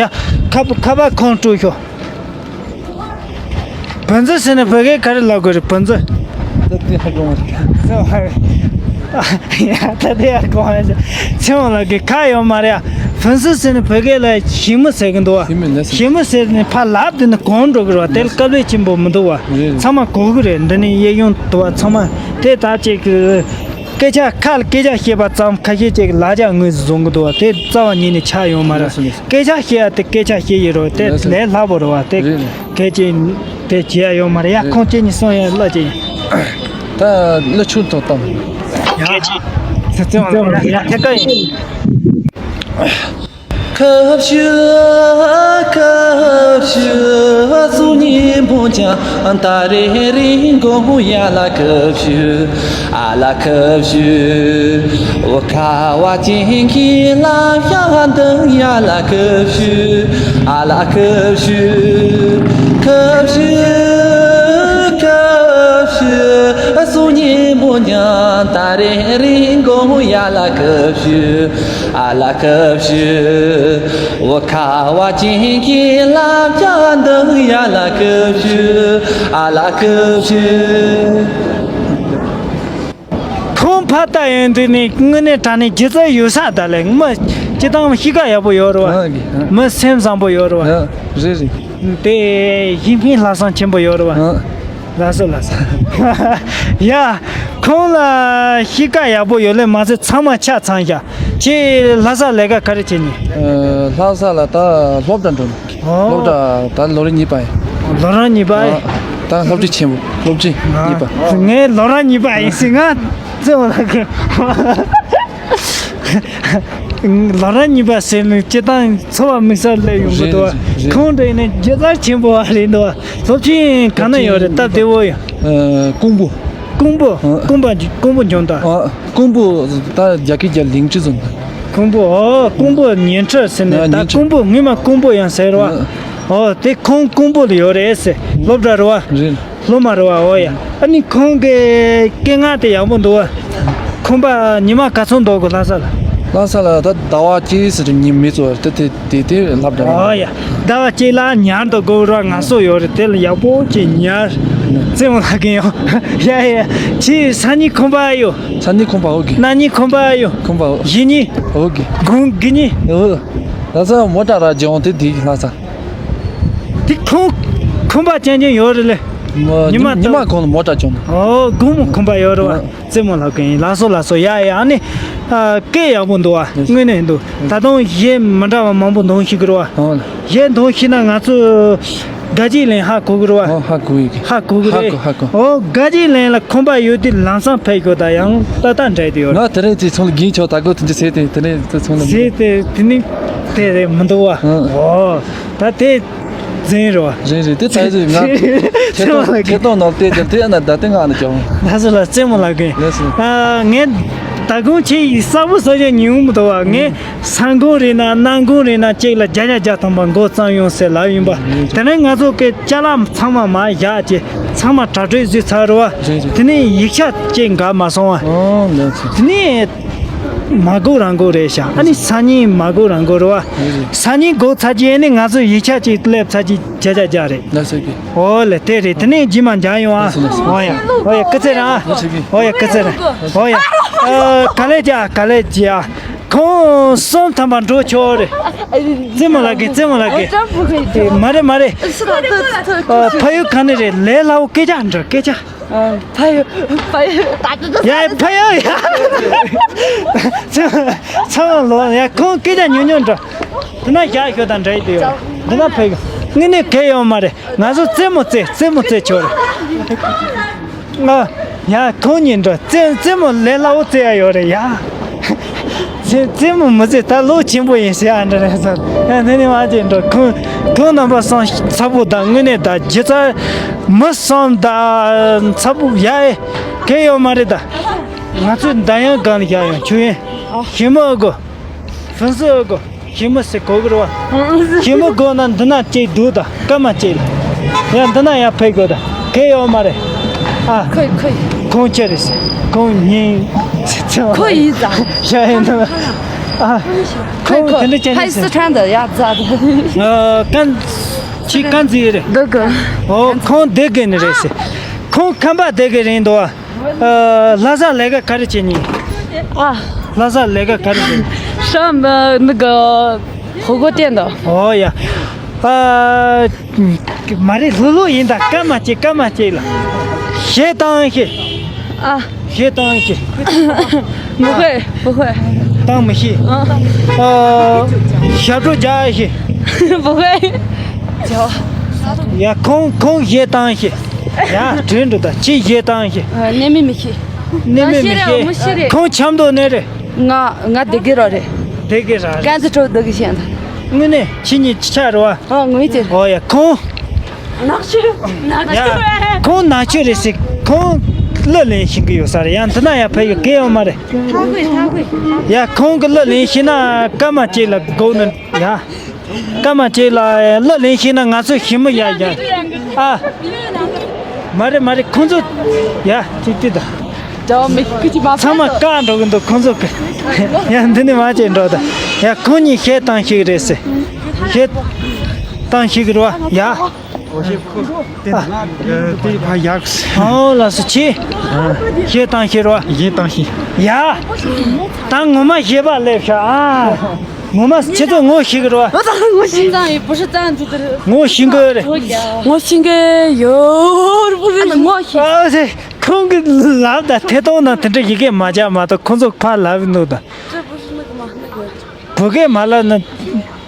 ཁ་པ་ཁ་པ་ཁོང་སྤྲོད་ཤོག་བུ་འཛི་ཟེར་ནས་བོད་སྐད་ག་རེ་ལབ་དགོས་རེད། བུ་འཛི། ད་དེ་ཧ་གོ་མ་རེད། ད་དེ་ཧ་གོ་མ་རེད། ཚེ་དབང་ལགས་ཀྱི་ཁ་ཡོད་མ་རེད་ཡ། བུ་འཛི་ཟེར་ནས་བོད་སྐད་ལ་ཞི་མི་ཟེར་གི་འདུག་བ། ཞི་མི་ཟེར་ནས་ཕར་ལབ་དེ་ནི་གོང་འགྲོ་གི་རེད་བ། དེ་ལ་དཀའ་ལས་ཆེན་པོ་མི་འདུག་བ། རེད། ཚང་མ་གོ་གི་རེད། འདི་ནི་གཡས་གཡོན་དུ་བ་ཚང་མ་དེ་ད་ཅིག་གི་སྐད་ཆ་ཁ་ལ་སྐད་ཆ་བཤད་པ་ཙམ་ཁ་ཤས་ཅིག་ལ་ལག་ཆ་དངོས་སུ་བཟུང་གི་འདུག་བ། དེ་རྩ་བ་ཉིད་ནས་ཆགས་ཡོད་མ་རེད། སྐད་ཆ་བཤད་ཡ་དེ་སྐད་ཆ་བཤད་ཡི་རེད་བ། དེ་ལས་སླ་པོ་རེད་བ། དེ། རེད་རེད། གལ་ཆེན་དེ་བྱེད་ཡ་ཡོད་མ་རེད་ཡ། ཁོང་ཁྱེད་གཉིས་གསུང་ཡ་གླ་ཅིག་ད་གླ་ཆུང་ཐོག་བཏང་། ཡ། ཚེ་ཚེ་བ་ལ་ཡ་ཐད་ཀ་ཡིན། ཁ་བཤུ་ཁ་བཤུ་སུ་ཉིན་པོ་ཀྱང་ད་རེ་རིང་གོ་ཡ་ལ་ཁ་བཤུ། ཨ་ལ་ཁ་བཞི། འོ་ཁ་བ་ཅན་གྱི་ལ་ཡ་འདི་ཡ་ལ་ཁ་བཞི། ཨ་ལ་ཁ་བཞི། ཁ་བཞི། ཁ་བཞི། སུ་ཉིན་མོ་ཉ་ད་རེ་རིང་གོ་ཡ་ལ་ཁ་བཞི། ཨ་ལ་ཁ་བཞི། འོ་ཁ་བ་ཅན་གྱི་ལ་ཡ་འདི་ཡ་ལ་ཁ་བཞི། ཨ་ལ་ཁ་བཞི། ཁོང་ཕ་ལྟ་ཡོང་དུས་ནས་དངོས་གནས་དྲང་གནས་སྒྱུ་རྩལ་ཡོད་ས་ད་ལས་མི་སྤྱི་བཏང་གཤིས་ཀ་ཡག་པོ་ཡོད་རེད་བ། ཨ་གི་ཨ། མི་སེམས་བཟང་པོ་ཡོད་རེད་བ། ཨ་རེད་རེད། དེ་ཡིན་ཕིན་ལྷག་བསམ་ཆེན་པོ་ཡོད་རེད་བ། ཨ། ལགས་སོ་ལགས་སོ། ཡ། ཁོང་ལ་གཤིས་ཀ་ཡག་པོ་ཡོད་ལས་མ་ཚད་ཚང་མ་ཆ་ཚང་ཤག་ཁྱེད་ལྷ་ས་ལས་ཀ་ག་རེ་བྱེད་ནི། ཨ། ལྷ་ས་ལ་ད་སློབ་གྲྭ་འགྲོ་ནི། ཨོ། སློབ་གྲྭ་ད་ལོ་རེ་གཉིས་པ་ཡིན། ལོ་རེ་གཉིས་པ་ཡིན། ཨ། ད་སློབ་ཁྲིད་ཆེན་པོ་སློབ་ཁྲིད་གཉིས་པ། ངས་ལོ་རེ་གཉིས་པ་ཡིན་ཟེར་ང་བརྩེ་བ་ལ་གི། ལོ་རེ་གཉིས་པ་ཟེར་ནས་སྤྱི་བཏང་འཚོ་བ་དམིགས་བསལ་སླེབས་ཡོང་གི་འདུག་བ། རེད་རེད། ཁོང་འདྲ་ཡིན་ན་སྒྱུ་རྩལ་ཆེན་པོ་བ་རེད་འདུག་བ། སློབ་ཆེན་གང་ན་ཡོད་རེད་སྟབས་བདེ་བོ་ཡོད། ཨ། ཀོང་པོ། ཀོང་པོ། ཨ། ཀོང་པོ་ཀོང་པོ་འཇོན་ད། ཨ། ཀོང་པོ་ད་རྒྱ་སྐད་རྒྱ་ལིང་ཅི་ཙམ། ཀོང་པོ། ཨོ། ཀོང་པོ་ཉན་ཁྲི་ཟེར་ནས་ད་ཉན་ཁྲི། ཀོང་པོ་སྔོན་མ་ཀོང་པོ་ཡང་ཟེར་བ། ཨ། ཨོ། དེ་ཁོང་ཀོང་པོ་ལ་ཡོད་རེད་ཟེར། སློབ་གྲྭ་རེད་བ། རེད། སློབ་མ་རེད་བ། ཨོ་ཡ། ཨ་ནི་ཁོང་གི་སྐད་ངག་དེ་ཡག་པོ་འདུག་བ། ཁོང་པ་ཉི་མ་ག་ཚོད་འདུག་གི་ལྷ་ས་ལ། ལྷ་ས་ལ་ད་ཟླ་བ་གཅིག་ཟེར་ཉི་མ་ཚོ་དེ་དེ་དེ་དེ་ལབ་འདྲ། ཨོ་ཡ། ཟླ་བ་གཅིག་ལ་ཉར་འདུག་དགོས་ར་ང་སོ་ཡོད་རེད། དེ་ལ་ཡག་པོ་ཅིག་ཉར། རྩེད་མོ་ལ་གིན་ཡོང་། ཡ་ཡ། ཁྱེད་སང་ཉིན་ཁོང་པ་ཡོད། སང་ཉིན་ཁོང་པ་འོ་གི། གནངས་ཉིན་ཁོང་པ་ཡོད། ཁོང་པ་འོ། གཞེས་ཉིན། འོ་གི། དགོང་དགུ་ཉིན། འོ། ལྷ་ས་མོ་ཊ་ར་ཇོང་དེ་དེ་ལྷ་ས། དེ་ཁོང་ཁོང་པ་ཅན་ཅན་ཡོད་རེད་ལེ། མ་ཉི་མ་ཉི་མ་གང་ལ་མོ་ཊ་ཇོང་། འོ་དགོང་མོ་ཁོང་པ་ཡོད་རེད་བ། ཨ། རྩེད་མོ་ལ་གིན་ལགས་སོ་ལགས་སོ། ཡ་ཡ། ཨ་ནི། ཨ། སྐད་ཡག་པོ་འདུག་བ། དངོས་གནས་འདུག་ད་དུང་གཞས་མི་འདྲ་བ་མང་པོ་འདོན་ཤེས་ཀྱི་རེད་བ། ཨ། གཞས་འདོན་ཤེས་ན་ང་ཚོ་དགའ་སྐྱིད་གླིང་ཧ་གོ་གི་རེད་བ། ཨ། ཧ་གོ་ཡི་གི། ཧ་གོ་ཧ་གོ། ཨོ། དགའ་སྐྱིད་གླིང་ལ་ཁོམ་པ་ཡོད་དུས་ལམ་སང་ཕེབས་ཤོག་ད་ཡང་ཏག་ཏག་འདྲ་དེ་ཡོད་རེད། ང་དེ་རིང་ཚེ་ཚོང་ལ་གིན་ཆོག་ད་གོ་དེ་འདྲ་ཟེར་ཏེ་དེ་རིང་ཚེ་ཚོང་ལ་ཟེར་ཏེ་དེ་ནི་དེ་རེད་མི་འདུག་བ། ཨ། ཨོ། ད་དེ་རྫུན་རེད་བ། རེད་རེད། དེ་ཚ་ཡི་ང་ཐད་གཏོང་ཐད་གཏོང་ནང་བལྟས་ཀྱང་དེ་ན་ད་དེ་ང་ནི་ཀྱང་། ལགས་སོ་ལགས། རྩེད་མོ་ལ་གིན། ལགས་སོ། ཨ། ངས་ད་དགོང་ཁྱེད་ཡི་གསར་པོ་གསར་བྱུང་ཉུང་མི་འདུག་བ། ངས་ས་འགུང་རེད་ན་གནམ་འགུང་རེད་ན་གཅིག་ལ་བརྒྱ་ཆ་བརྒྱ་ཐམ་པ་མགོ་བརྩམས་ཡོང་ཟེར་ལབ་ཡིན་པ། དེ་ནས་ང་ཚོ་གི་ཅ་ལག་ཚང་མ་མར་བཞག་བྱས་ཚང་མ་གྲ་སྒྲིག་བཟོས་ཚར་རེད་བ། རེད་རེད། དེ་ནས་ཡིག་ཆ་གཅིག་འགའ་མ་སོང་བ། ཨོ་ལགས་སོ། དེ་ནས། མ་དགོས་རང་དགོས་རེད་ཤག་ཨ་ནི་སང་ཉིན་མ་དགོས་རང་དགོས་རེད་བ། རེད་རེད། སང་ཉིན་དགོས་ཚར་རྗེས་ནི་ང་ཚོ་ཡིག་ཆ་གཅིག་སླེབས་ཚར་རྗེས་བརྒྱ་ཆ་བརྒྱ་རེད། ལགས་སོ་གི། ཨོ་ལེ་དེ་རེད། དེ་ནས་རྗེས་མ་མཇལ་ཡོང་ཨ། ལགས་སོ་ལགས་སོ། ཨོ་ཡ། ཨོ་ཡ་སྐུ་ཚེ་རིང་ཨ། ལགས་སོ་གི། ཨོ་ཡ་སྐུ་ཚེ་རིང་། ཨོ་ཡ། ཨ། ག་ལེ་རྒྱག་ག་ལེ་རྒྱག་ཁོང་གསུམ་ཐམ་པ་འགྲོ་ཆོག་རེད། རྩེད་མོ་ལ་གི། རྩེད་མོ་ལ་གི། མ་རེད་མ་རེད། ཨ། ཕ་ཡུལ་ག་ནས་རེད། ལས་སླ་བོ་སྐད་ཆ་འདྲ་སྐད་ཆ། ཨ། ཕ་ཡུལ་ཕ་ཡུལ། ཡ་ཕ་ཡུལ་ཡ། ཚང་མ་ལོ་ཡ་ཁོང་སྐད་ཆ་ཉུང་ཉུང་འདྲ། འདི་ན་བཞག་ཤོག་དང་འདྲ་ཡི་དེ་ཡོད། འདི་ན་ཕ་ཡུལ་དངོས་གནས་གལ་ཡོད་མ་རེད། ང་ཚོ་རྩེད་མོ་རྩེ་རྩེད་མོ་རྩེ་ཆོག་རེད། ཨ། ཡ་ཁོང་གཉིས་འདྲ་རྩེད་རྩེད་མོ་ལས་སླ་བོ་རྩེ་ཡ་ཡོད་རེད་ཡ། རྩེད་མོ་མི་རྩེད། ད་ལོ་ཆེན་པོ་ཡིན་ཟེར། ཨ་འདྲ་རེད་ཟེར། ཨ་འདི་ནས་མ་བྱེད་འགྲོ། ཁོང་ཁོང་རྣམ་པ་གསུམ་ཚ་པོ་དང་། དངོས་གནས་ད་སྒྱུ་རྩལ་མི་གསུམ་ད་ཚ་པོ་ཡ་ཨེ་གལ་ཡོད་མ་རེད་ད། ང་ཚོས་མདའ་ཡང་གང་ལ་བཞག་ཡོང་ཆུ་ཡིན་ཞི་མོ་ཨ་གོ། ཧྥུན་སི་ཨ་གོ། ཞི་མོ་ཟེར་གོ་གི་རེད་བ། ཞི་མོ་གོ་ན་འདི་ན་གཅིག་འདུག་ད། སྐར་མ་གཅིག་ལ། ཡ་འདི་ན་ཡར་ཕེབས་དགོས་ད། གལ་ཡོད་མ་རེད། ཨ། ཁོ་ཁོ་ཁོང་ཁྱེད་རེད་ཟེར། ཁོང་ཉིན་ཁོ་ཡིན་ཙང་ཤ་ཡིན་ནོ། ཨ། ཁོང་དེ་འདྲ་བྱས་ནས་ཟེར། ཨ། ཀན་ཁྱི་ཀན་ཟིག་རེད། འོ་ཁོང་སྡེ་དགེ་ནས་རེད་ཟེར། ཁོང་ཁམས་པ་སྡེ་དགེ་རེད་འདུག་ཨ། ཨ། ལྷ་ས་ལས་ཀ་ག་རེ་བྱེད་ཉིན། ཨ། ལྷ་ས་ལས་ཀ་ག་རེ་བྱེད་ཉིན། ཧྲ་མ་ནི་ག་ཧོ་གོ་ཏན་དོ། ཨོ་ཡ། ཨ། མ་རེད། ལྷུ་ལྷུ་ཡིན་ད། སྐར་མ་གཅིག་སྐར་མ་གཅིག་ལ། གཞས་བཏང་ཤེས། ཨ། གཞས་བཏང་ཤེས། 不会，不会。བཏང་མི་ཤེས། ཨ། ཨ། ཞབས་བྲོ་རྒྱག་ཤེས། 不会。 ཡ་ཁོང་ཁོང་གཞས་བཏང་ཤེས། ཡ་དྲན་འགྲོ་ད། ཁྱི་གཞས་བཏང་ཤེས། ཨ། ནས་མི་མི་ཤེས། ནས་མི་མི་ཤེས། ཁོང་ཆབ་མདོ་ནས་རེད། ང་ང་སྡེ་དགེ་ར་རེད། སྡེ་དགེ་ར་རེད། ཀན་ཙི་ཁྲོ་སྡེ་དགེ་ཤེས་ད། དངོས་གནས་ཁྱི་གཉིས་ཅི་ཆ་རེད་བ། ཨ། ངོས་ཅི། ཨོ་ཡ་ཁོང་། ནག་ཆུ། ནག་ཆུ། ཡ་ཁོང་ནག་ཆུ་རེད་ཟེར། ཁོང་གླུ་ལེན་ཤེས་ཀྱི་ཡོད་ས་རེད། ཡང་འདི་ན་ཡར་ཕེབས་ཡོད་གལ་ཡོད་མ་རེད། ཐག་གོས་ཐག་གོས། ཡ་ཁོང་གི་གླུ་ལེན་ཤེས་ན་སྐར་མ་གཅིག་ལ་སྒུག་ནས་ཡ། སྐར་མ་གཅིག་ལ་གླུ་ལེན་ཤེས་ན་ང་ཚོ་ཞི་མོ་ཡ་ཡ། ཨ། མ་རེད་མ་རེད། ཁོང་ཚོ་ཡ་ཅིག་ཅིག་ད། ཚང་མ་བཀག་འགྲོ་གི་འདུག་ཁོང་ཚོ་གི། ཡ་འདི་ནས་མ་བྱེད་འགྲོ་ད། ཡ་ཁོང་གཉིས་གཞས་བཏང་ཤེས་ཀྱི་རེད་ཟེར། གཞས་བཏང་ཤེས་ཀྱི་རེད་བ། ཡ། ཨོ་ཞེ་ཁོ་དེ་ན་དེ་ཕ་ཡག་ཨོ་ལགས་སོ་ཆེ། གཞས་བཏང་ཤེས་རེད་བ། གཞས་བཏང་ཤེས། ཡ། ད་ངོ་མ་གཞས་པ་སླེབས་ཤག་ཨ། ངོ་མ་ཁྱེད་ཚོ་ངོ་ཤེས་ཀྱི་རེད་བ། ངོ་ཤེས་ཀྱི་ཡོད། ངོ་ཤེས་ཀྱི་ཡོད། ངོ་ཤེས། ཨ་ཟེ། ཁོང་གི་ལབ་ད་ཐད་གཏོང་ནང་དེ་འདྲ་ཡི་གེ་མ་བརྒྱབ་མ་གཏོགས་ཁོང་ཚོ་ཕར་ལབ་འདུག་ད། བོད་སྐད་མ་ལབ་ན།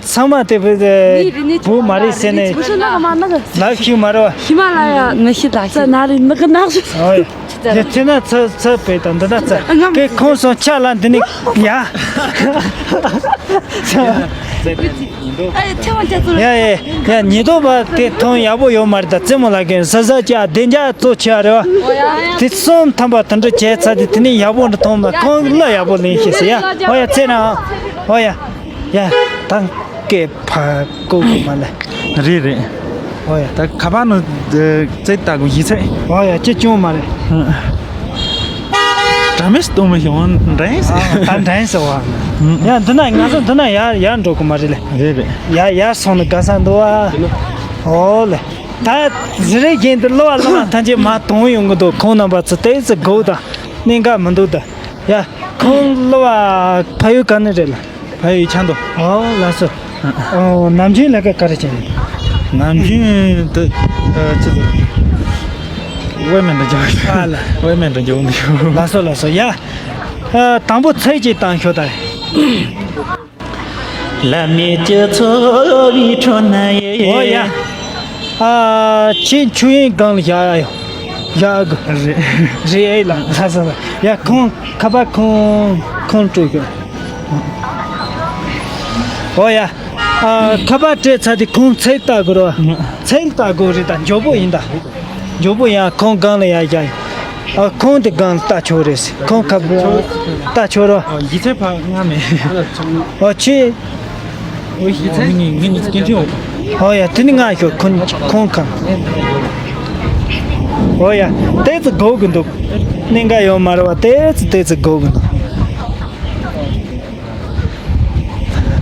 ཚང་མ་དེ་བོད་མ་རེད་ཟེར་ནས་ལབ་ཤེས་མ་རེད་བ། ཧི་མ་ལ་ཡ་མི་ཤེས་ད་ཤེས། ན་རི་ནག་ནག་ཤེས། ཨོ་ཡ། དེ་ཚེ་ན་ཚ་ཚ་བས་དང་འདི་ན་ཚ་གི་ཁོང་སོང་ཆ་ལ་འདི་ནི་ཡ། ཡ་ཡ་ཡ་ཉེན་རྟོག་པ་དེ་མཐོང་ཡག་པོ་ཡོད་མ་རེད་ད། རྩེད་མོ་ལ་གན་ཟ་ཟ་ཅི་ཨ་བདེ་འཇགས་གཙོ་ཆེ་བ་རེད་བ། དེ་གསུམ་ཐམ་པ་དེ་འདྲ་བྱས་ཚར་དུས་དེ་ནི་ཡག་པོ་འདྲ་མཐོང་མ། ཁོང་གླུ་ཡག་པོ་ལེན་ཤེས་ཟེར་ཡ། ཨོ་ཡ་ཚེ་ན་ཨོ་ཡ། ཡ་ད་སྐད་ཕ་ཀོ་ཀོ་མ་ལ། རེད་རེད། ཨོ་ཡ། ད་ཁ་པར་ནང་རྩེད་ལྟ་དགོས་ཡིན་ཚེ། ཨོ་ཡ་ཅི་ཅུང་མ་རེད། དྲ་མིག་སྟོང་མི་ཤོང་འདྲེན་ཟེར། ཨ་ད་འདྲེན་ཟེར་བ། ཡ་འདི་ན་ང་ཚོ་འདི་ན་ཡར་ཡར་འགྲོ་གི་མ་རེད་ལེ། རེད་རེད། ཡ་ཡར་སོང་ནས་དགའ་ས་འདུག་ཨ། ཨོ་ལེ། ད་ཟི་རེ་རྒན་འདི་གླུ་བ་གླུ་བ་ཐམས་ཅད་མ་གཏོང་ཡོང་གི་འདུག་ཁོང་རྣམ་པ་ཚོ་ཏོག་ཙམ་སྒུག་དང་། གནད་འགག་མི་འདུག་ད། ཡ་ཁོང་གླུ་བ་ཕ་ཡུལ་ག་ནས་རེད་ལ། ཕ་ཡུལ་ཆབ་མདོ། ཨོ་ལགས་སོ། ཨོ་ནམ་རྒྱུན་ལས་ཀ་ག་རེ་བྱེད་ནས། ནམ་རྒྱུན་དུ་ཨ་ཅི་ཟེར། ཝེ་མེན་དུ་འཇོག་ཨ་ལ། ཝེ་མེན་དུ་འཇོག་འདུག་ལགས་སོ་ལགས་སོ། ཡ། ཨ་དང་པོ་ཚིག་གཅིག་བཏང་ཤོག་ད། ལ་མེད་ཀྱི་ཚོ་བའི་ཁྲོད་ན་ཡེ། ཨོ་ཡ། ཨ་ཁྱེད་ཆུ་ཡིན་སྒང་ལ་བཞག་ཡ་ཡོ། བཞག་གི། རེད། རེད་ཨེ་ལ་ལ་ས་ལ། ཡ་ཁོང་ཁ་པར་ཁོང་ཁོང་སྤྲོད་ཤོག་ཨོ་ཡ། ཨ་ཁ་པར་སྤྲད་ཚར་དུས་ཁོང་ཚིག་ལྟ་དགོས་རེད་བ། ཚིག་ལྟ་དགོས་རེད་ད། མགྱོགས་པོ་ཡིན་ད། མགྱོགས་པོ་ཡང་ཁོང་སྒང་ལ་ཡར་བཞག་ཨ་ཁོང་དེ་སྒང་ལ་ལྟ་ཆོག་རེད་ཟེར། ཁོང་ཁ་པར་ལྟ་ཆོག་རོ། ཨ་ཡིག་ཚད་ཕ་ང་མེད། ཨ་ཆེ། ཨོ་ཡིག་ཚད་ངི་ངི་ངི་སྐད་ཆེ་འོ། ཨོ་ཡ་དེ་ནི་ང་ཤོག་ཁོང་ཁོང་ཁང་། ཨོ་ཡ་ཏོག་ཙམ་སྒུག་གི་འདུག་གནད་འགག་ཡོད་མ་རེད་བ། ཏོག་ཙམ་ཏོག་ཙམ་སྒུག་གི་འདུག་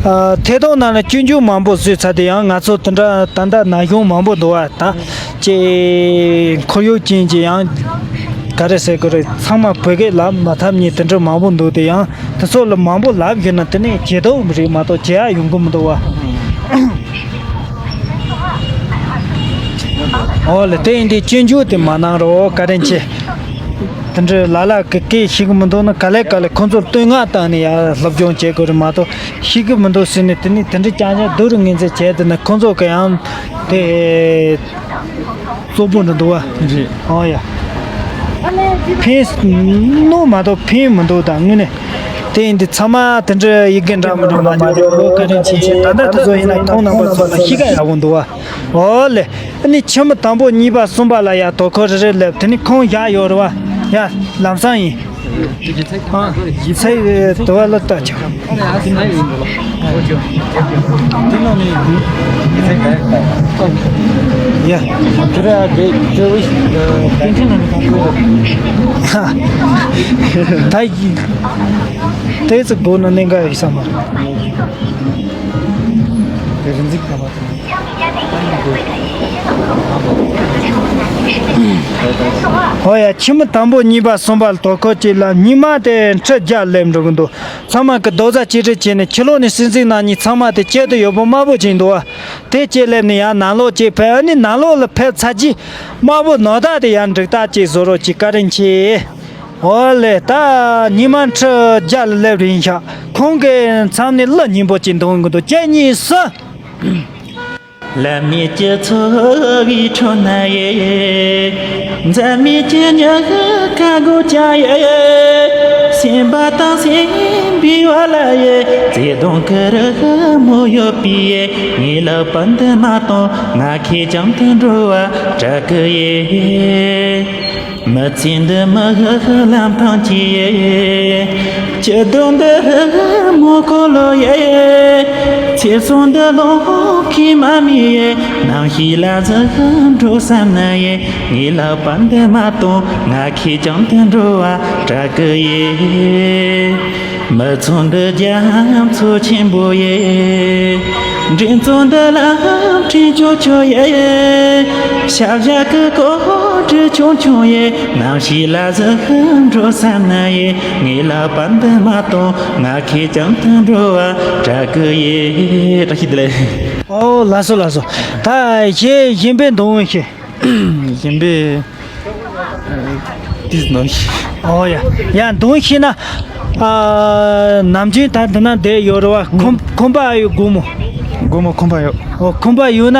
ཨ་ཐད་གཏོང་ནང་ལ་སྐྱོན་བརྗོད་མང་པོ་བཟོས་ཚར་དེ་ཡང་ང་ཚོ་དེ་འདྲ་ད་ལྟ་ན་གཞོན་མང་པོ་འདུག་བ། ད་ཅེ་ཁོར་ཡུག་ཅན་གྱི་ཡང་ག་རེ་ཟེར་དགོས་རེད། ཚང་མ་བོད་སྐད་ལབ་མ་ཐུབ་མཁན་དེ་འདྲ་མང་པོ་འདུག་དེ་ཡང་དེ་ཚོ་ལ་མང་པོ་ལབ་ཡོད་ན་དེ་ནས་བརྗེད་ཐུབ་མི་རེད་མ་གཏོགས་བརྗེད་ཡ་ཡོང་གི་མི་འདུག་བ། ཨོ་ལེ་དེ་ཡིན་དུས་སྐྱོན་བརྗོད་དེ་མ་གནང་རོགས། བཀའ་དྲིན་ཆེ། དེ་འདྲའི་ལ་ལ་གི་སྐད་ཤེས་གི་མི་འདུག་ན་ག་ལེ་ག་ལེ་ཁོང་ཚོར་བསྟོད་བསྔགས་བཏང་ནས་ཡར་སློབ་སྦྱོང་བྱེད་དགོས་རེད་མ་གཏོགས་ཤེས་གི་མི་འདུག་ཟེར་ནས་དེ་ནས་དེ་འདྲའི་རྐྱང་རྐྱང་སྡུག་རུ་ངན་ཚད་བྱས་དེ་ན་ཁོང་ཚོ་གི་ཡང་དེ་བཙོག་པོ་འདྲ་འདུག་བ། རེད། ཨོ་ཡ། ཕན་ནོ་མ་གཏོགས་ཕན་མི་འདུག་ད་དངོས་གནས། དེ་ཡིན་དུས་ཚང་མ་དེ་འདྲ་ཡི་གེ་འདྲ་མི་འདྲ་མ་འདྲ་བོ་བཀའ་དྲིན་ཆེ་ཆེ། ད་ལྟ་དེ་ཚོ་ཡིན་ན་ཁོང་རྣམ་པ་ཚོ་ལ་ཤི་ཁ་ཡག་པོ་འདུག་བ། ཨོ་ལེ། ཨ་ནི་ཁྱིམ་དང་པོ་གཉིས་པ་གསུམ་པ་ལ་ཡ་དོ་ཁུར་རེ་རེ་སླེབས། དེ་ནི་ཁོང་བཞག་ཡོད་རེད་བ། ཡ་ལམ་སང་ཡིན། ཨ་ཚེ་དུ་བ་ལ་ལྟ་ཆོག་ཡ། ད་ཡིན། དེ་ཚོ་སྒོ་ནས་གནད་འགག་ཡོད་ས་མ་རེད། དེ་རིན་འཛིན་ག་པར་ཨོ་ཡ། ཁྱིམ་དང་པོ་གཉིས་པ་གསུམ་པ་ལ་དོ་ཁུར་གཅིག་ལ་ཉི་མ་དེ་ཁྲི་བརྒྱ་སླེབས་འགྲོ་གི་འདུག་ཚང་མ་གི་རྡོག་རྩ་གཅིག་སྒྲིལ་བྱས་ནས་ཕྱི་ལོགས་ནས་སྲིད་འཛིན་ནང་གཉིས་ཚང་མ་དེ་གཅིག་ཏུ་ཡོད་པོ་དམར་པོ་ཅིག་འདུག་བ། དེ་གཅིག་སླེབས་ནས་ཡང་ནང་ལོགས་གཅིག་ཕེབས། ཨ་ནི་ནང་ལོགས་ལ་ཕེབས་ཚར་རྗེས་དམར་པོ་ནོར་བདག་དེ་ཡང་འགྲིག་རྟགས་གཅིག་བཟོ་རོགས་གྱིས། བཀའ་དྲིན་ཆེ། ཨོ་ལེ། ད་ཉི་མ་ཁྲི་བརྒྱ་ལ་སླེབས་རིང་ཤག་ཁོང་གི་མཚམས་ནས་གླུ་སྙན་པོ་ཅིག་འདོན་གི་འདུག་གཅིག་གཉིས་གསུམ། ལ་མེད་ཀྱི་ཚོ་བའི་ཁྲོད་ན་ཡེ། འཛད་མེད་ཀྱི་ཉི་ཁ་སྒོ་ཀྱང་ཡེ། སེམས་པ་དང་སེམས་པའི་བར་ལ་ཡེ། བརྩེ་དུང་གི་རི་མོ་ཡོད་པའི་ཡེ། ངའི་ལག་པ་འདི་མ་གཏོང་ང་ཁེར་རྐྱང་དུ་འགྲོ་བ་དྲག་གི་ཡེ། མི་ཚེ་འདི་མི་ཧ་ཧ་ལམ་ཐང་ཆད་ཡེ། སྐྱིད་སྡུག་འདི་ཧ་ཧ་མོ་འཁོར་ལོ་ཡེ། ཚེ་སྲོག་འདི་ལོངས་སྐུའི་མ་རྨིས་ཡེ། ནམ་ཞིག་ལ་གཟི་འགྲོ་བསམ་ན་ཡེ། ངའི་ལག་པ་འདི་མ་གཏོང་ང་ཁེར་རྐྱང་དུ་འགྲོ་བ་དྲག་གི་ཡེ། མི་ཚོགས་འདི་རྒྱ་མཚོ་ཆེན་པོ་ཡེ། འགྲན་རྩོད་འདི་ལམ་ཁྲིད་ཆོག་ཆོག་ཡེ། ཤ་བཞག་གི་ཀོ་གྲི་ཆུང་ཆུང་ཡེ། ནམ་ཞིག་ལ་གཟི་འགྲོ་བསམ་ན་ཡེ། ངའི་ལག་པ་འདི་མ་གཏོང་ང་ཁེར་རྐྱང་དུ་འགྲོ་བ་དྲག་གི་ཡེ། བཀྲ་ཤིས་བདེ་ལེགས། ཨོ་ལགས་སོ་ལགས་སོ། ད་ཞེས་གཞན་པའི་འདོན་ཤེས། གཞན་པའི་ཨ་ཏིས་ནོ་ཤི། ཨོ་ཡ། ཡ་འདོན་ཤེས་ན། ཨ་ནམ་རྒྱུན་ད་འདི་ན་བསྡད་ཡོད་རེད་བ། ཁོམ་ཁོམ་པ་ཡོད་དགོས་མོ། དགོས་མོ་ཁོམ་པ་ཡོད། ཨོ་ཁོམ་པ་ཡོད་ན།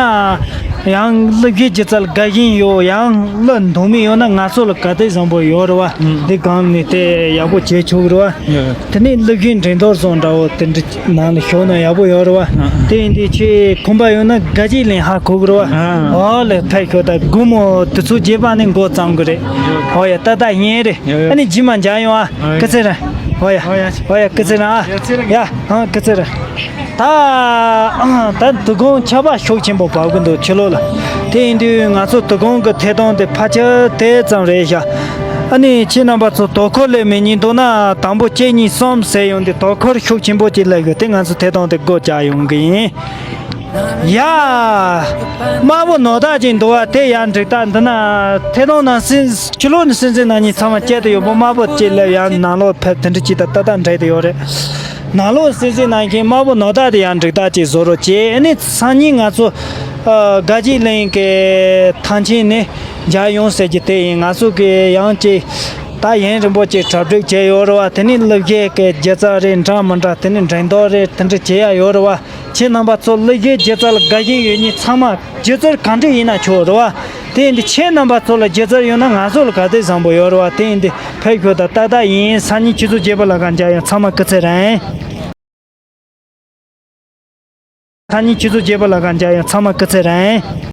ཡང་གླུ་གཞས་སྒྱུ་རྩལ་དགའ་བཞིན་ཡོད། ཡང་གླུ་འདོན་མི་ཡོད་ན་ང་ཚོ་ལ་ག་དེ་བཟང་པོ་ཡོད་རེད་བ། ཨུམ། འདི་སྒང་ནས་དེ་ཡག་པོ་བྱེད་ཆོག་གི་རེད་བ། ཡོད་ཡོད། དེ་ནས་གླུ་གཞས་འགྲན་བསྡུར་སོགས་འདྲ་བོ་དེ་འདྲ་ནང་ལ་ཞུགས་ན་ཡག་པོ་ཡོད་རེད་བ། ཨ་ཨ། དེ་ཡིན་དུས་ཁྱེད་ཁོམ་པ་ཡོད་ན་དགའ་སྐྱིད་གླིང་ཧ་གོ་གི་རེད་བ། ཨ་ཨ། ཨོ་ལེ། ཕེབས་ཤོག་ད་དགོང་མོ་དུས་ཚོད་བརྗེད་པ་ནས་འགོ་བརྩམས་གི་རེད། ཨོ་ཡ། ཏག་ཏག་ཡིན་རེད། ཡོད་ཡོད། ཨ་ནི་རྗེས་མ་མཇལ་ཡོང་ཨ། ཨོ་ཡ། སྐུ་ཚེ་རིང་། ཨོ་ཡ། ཨོ་ཡ། ཨོ་ཡ། སྐུ་ཚེ་རིང་ཨ། ཡ་ཚེ་རིང་། ཡ་ཨ་སྐུ་ཚེ་རིང་། ད་ད་དོ་དགོང་ཆར་པ་ཤུགས་ཆེན་པོ་བབས་ཀྱི་འདུག་ཕྱི་ལོགས་ལ། དེ་ཡིན་དུས་ང་ཚོ་དོ་དགོང་གི་ཐད་གཏོང་དེ་ཕལ་ཆེར་དེ་ཙམ་རེད་ཤག་ཨ་ནི་ཁྱེད་རྣམ་པ་ཚོ་དོ་ཁུར་ལས་མི་ཉན་འདུག་ན་དང་པོ་གཅིག་གཉིས་གསུམ་ཟེར་ཡོང་དུས་དོ་ཁུར་ཤུགས་ཆེན་པོ་ཅིག་སླེབས་ཡོད་དེ་ང་ཚོ་ཐད་གཏོང་དེ་སྒོ་བརྒྱབ་ཡོང་གི་ཡིན། ཡ། དམར་པོ་ནོར་བདག་ཅིག་འདུག་བ་དེ་ཡང་འགྲིག་ད་འདི་ན་ཐད་གཏོང་ནང་སྲིད་ཕྱི་ལོགས་ནས་སྲིད་འཛིན་ནང་གཉིས་ཚང་མ་བཅད་དུ་ཡོད་པོ་དམར་པོ་ཅིག་སླེབས་ཡང་ནང་ལོགས་ཕེབས་དེ་འདྲ་ཅིག་ད་ཏག་ཏག་འགྲིག་དུ་ཡོད་རེད། ནང་ལོགས་སྲིད་འཛིན་ནང་མཁན་དམར་པོ་ནོར་བདག་དེ་ཡང་འགྲིག་རྟགས་ཅིག་བཟོ་རོགས་བྱེད། ཨ་ནི་སང་ཉིན་ང་ཚོ་ཨ་དགའ་སྐྱིད་གླིང་གི་ཐང་ཆེན་ནས་མཇལ་ཡོང་ཟེར་གྱི་དེ་ཡིན། ང་ཚོ་གི་ཡང་ཅིག་ད་ཡུན་རིང་པོ་ཅིག་གྲ་སྒྲིག་བྱས་ཡོད་རེད་བ། དེ་ནི་གླུ་གཞས་ཀྱི་སྒྱུ་རྩལ་རེད་འདྲ་མི་འདྲ་དེ་ནི་འགྲན་བསྡུར་རེད་དེ་འདྲ་བྱེད་ཡ་ཡོད་རེད་བ། ཁྱེད་རྣམ་པ་ཚོ་གླུ་གཞས་སྒྱུ་རྩལ་དགའ་ཞེན་ཡོད་མཁན་ཚང་མ་སྒྱུ་རྩལ་གང་འདྲ་ཡིན་ན་ཆོག་རེད་བ། དེ་ཡིན་དུས་ཁྱེད་རྣམ་པ་ཚོ་ལ་སྒྱུ་རྩལ་ཡོད་ན་ང་ཚོ་ལ་ག་དུས་བཟང་པོ་ཡོད་རེད་བ། དེ་ཡིན་དུས་ཕེབས་ཤོག་ད་ཏག་ཏག་ཡིན། སང་ཉིན་ཆུ་ཚོད་བརྒྱད་པ་ལ་གང་མཇལ་ཡོང་། ཚང་མ་སྐུ་ཚེ་རིང་། སང་ཉིན་ཆུ་ཚོད་བརྒྱད་པ་ལ་གང་མཇལ་ཡོང་། ཚང་མ་སྐུ་ཚེ་རིང་།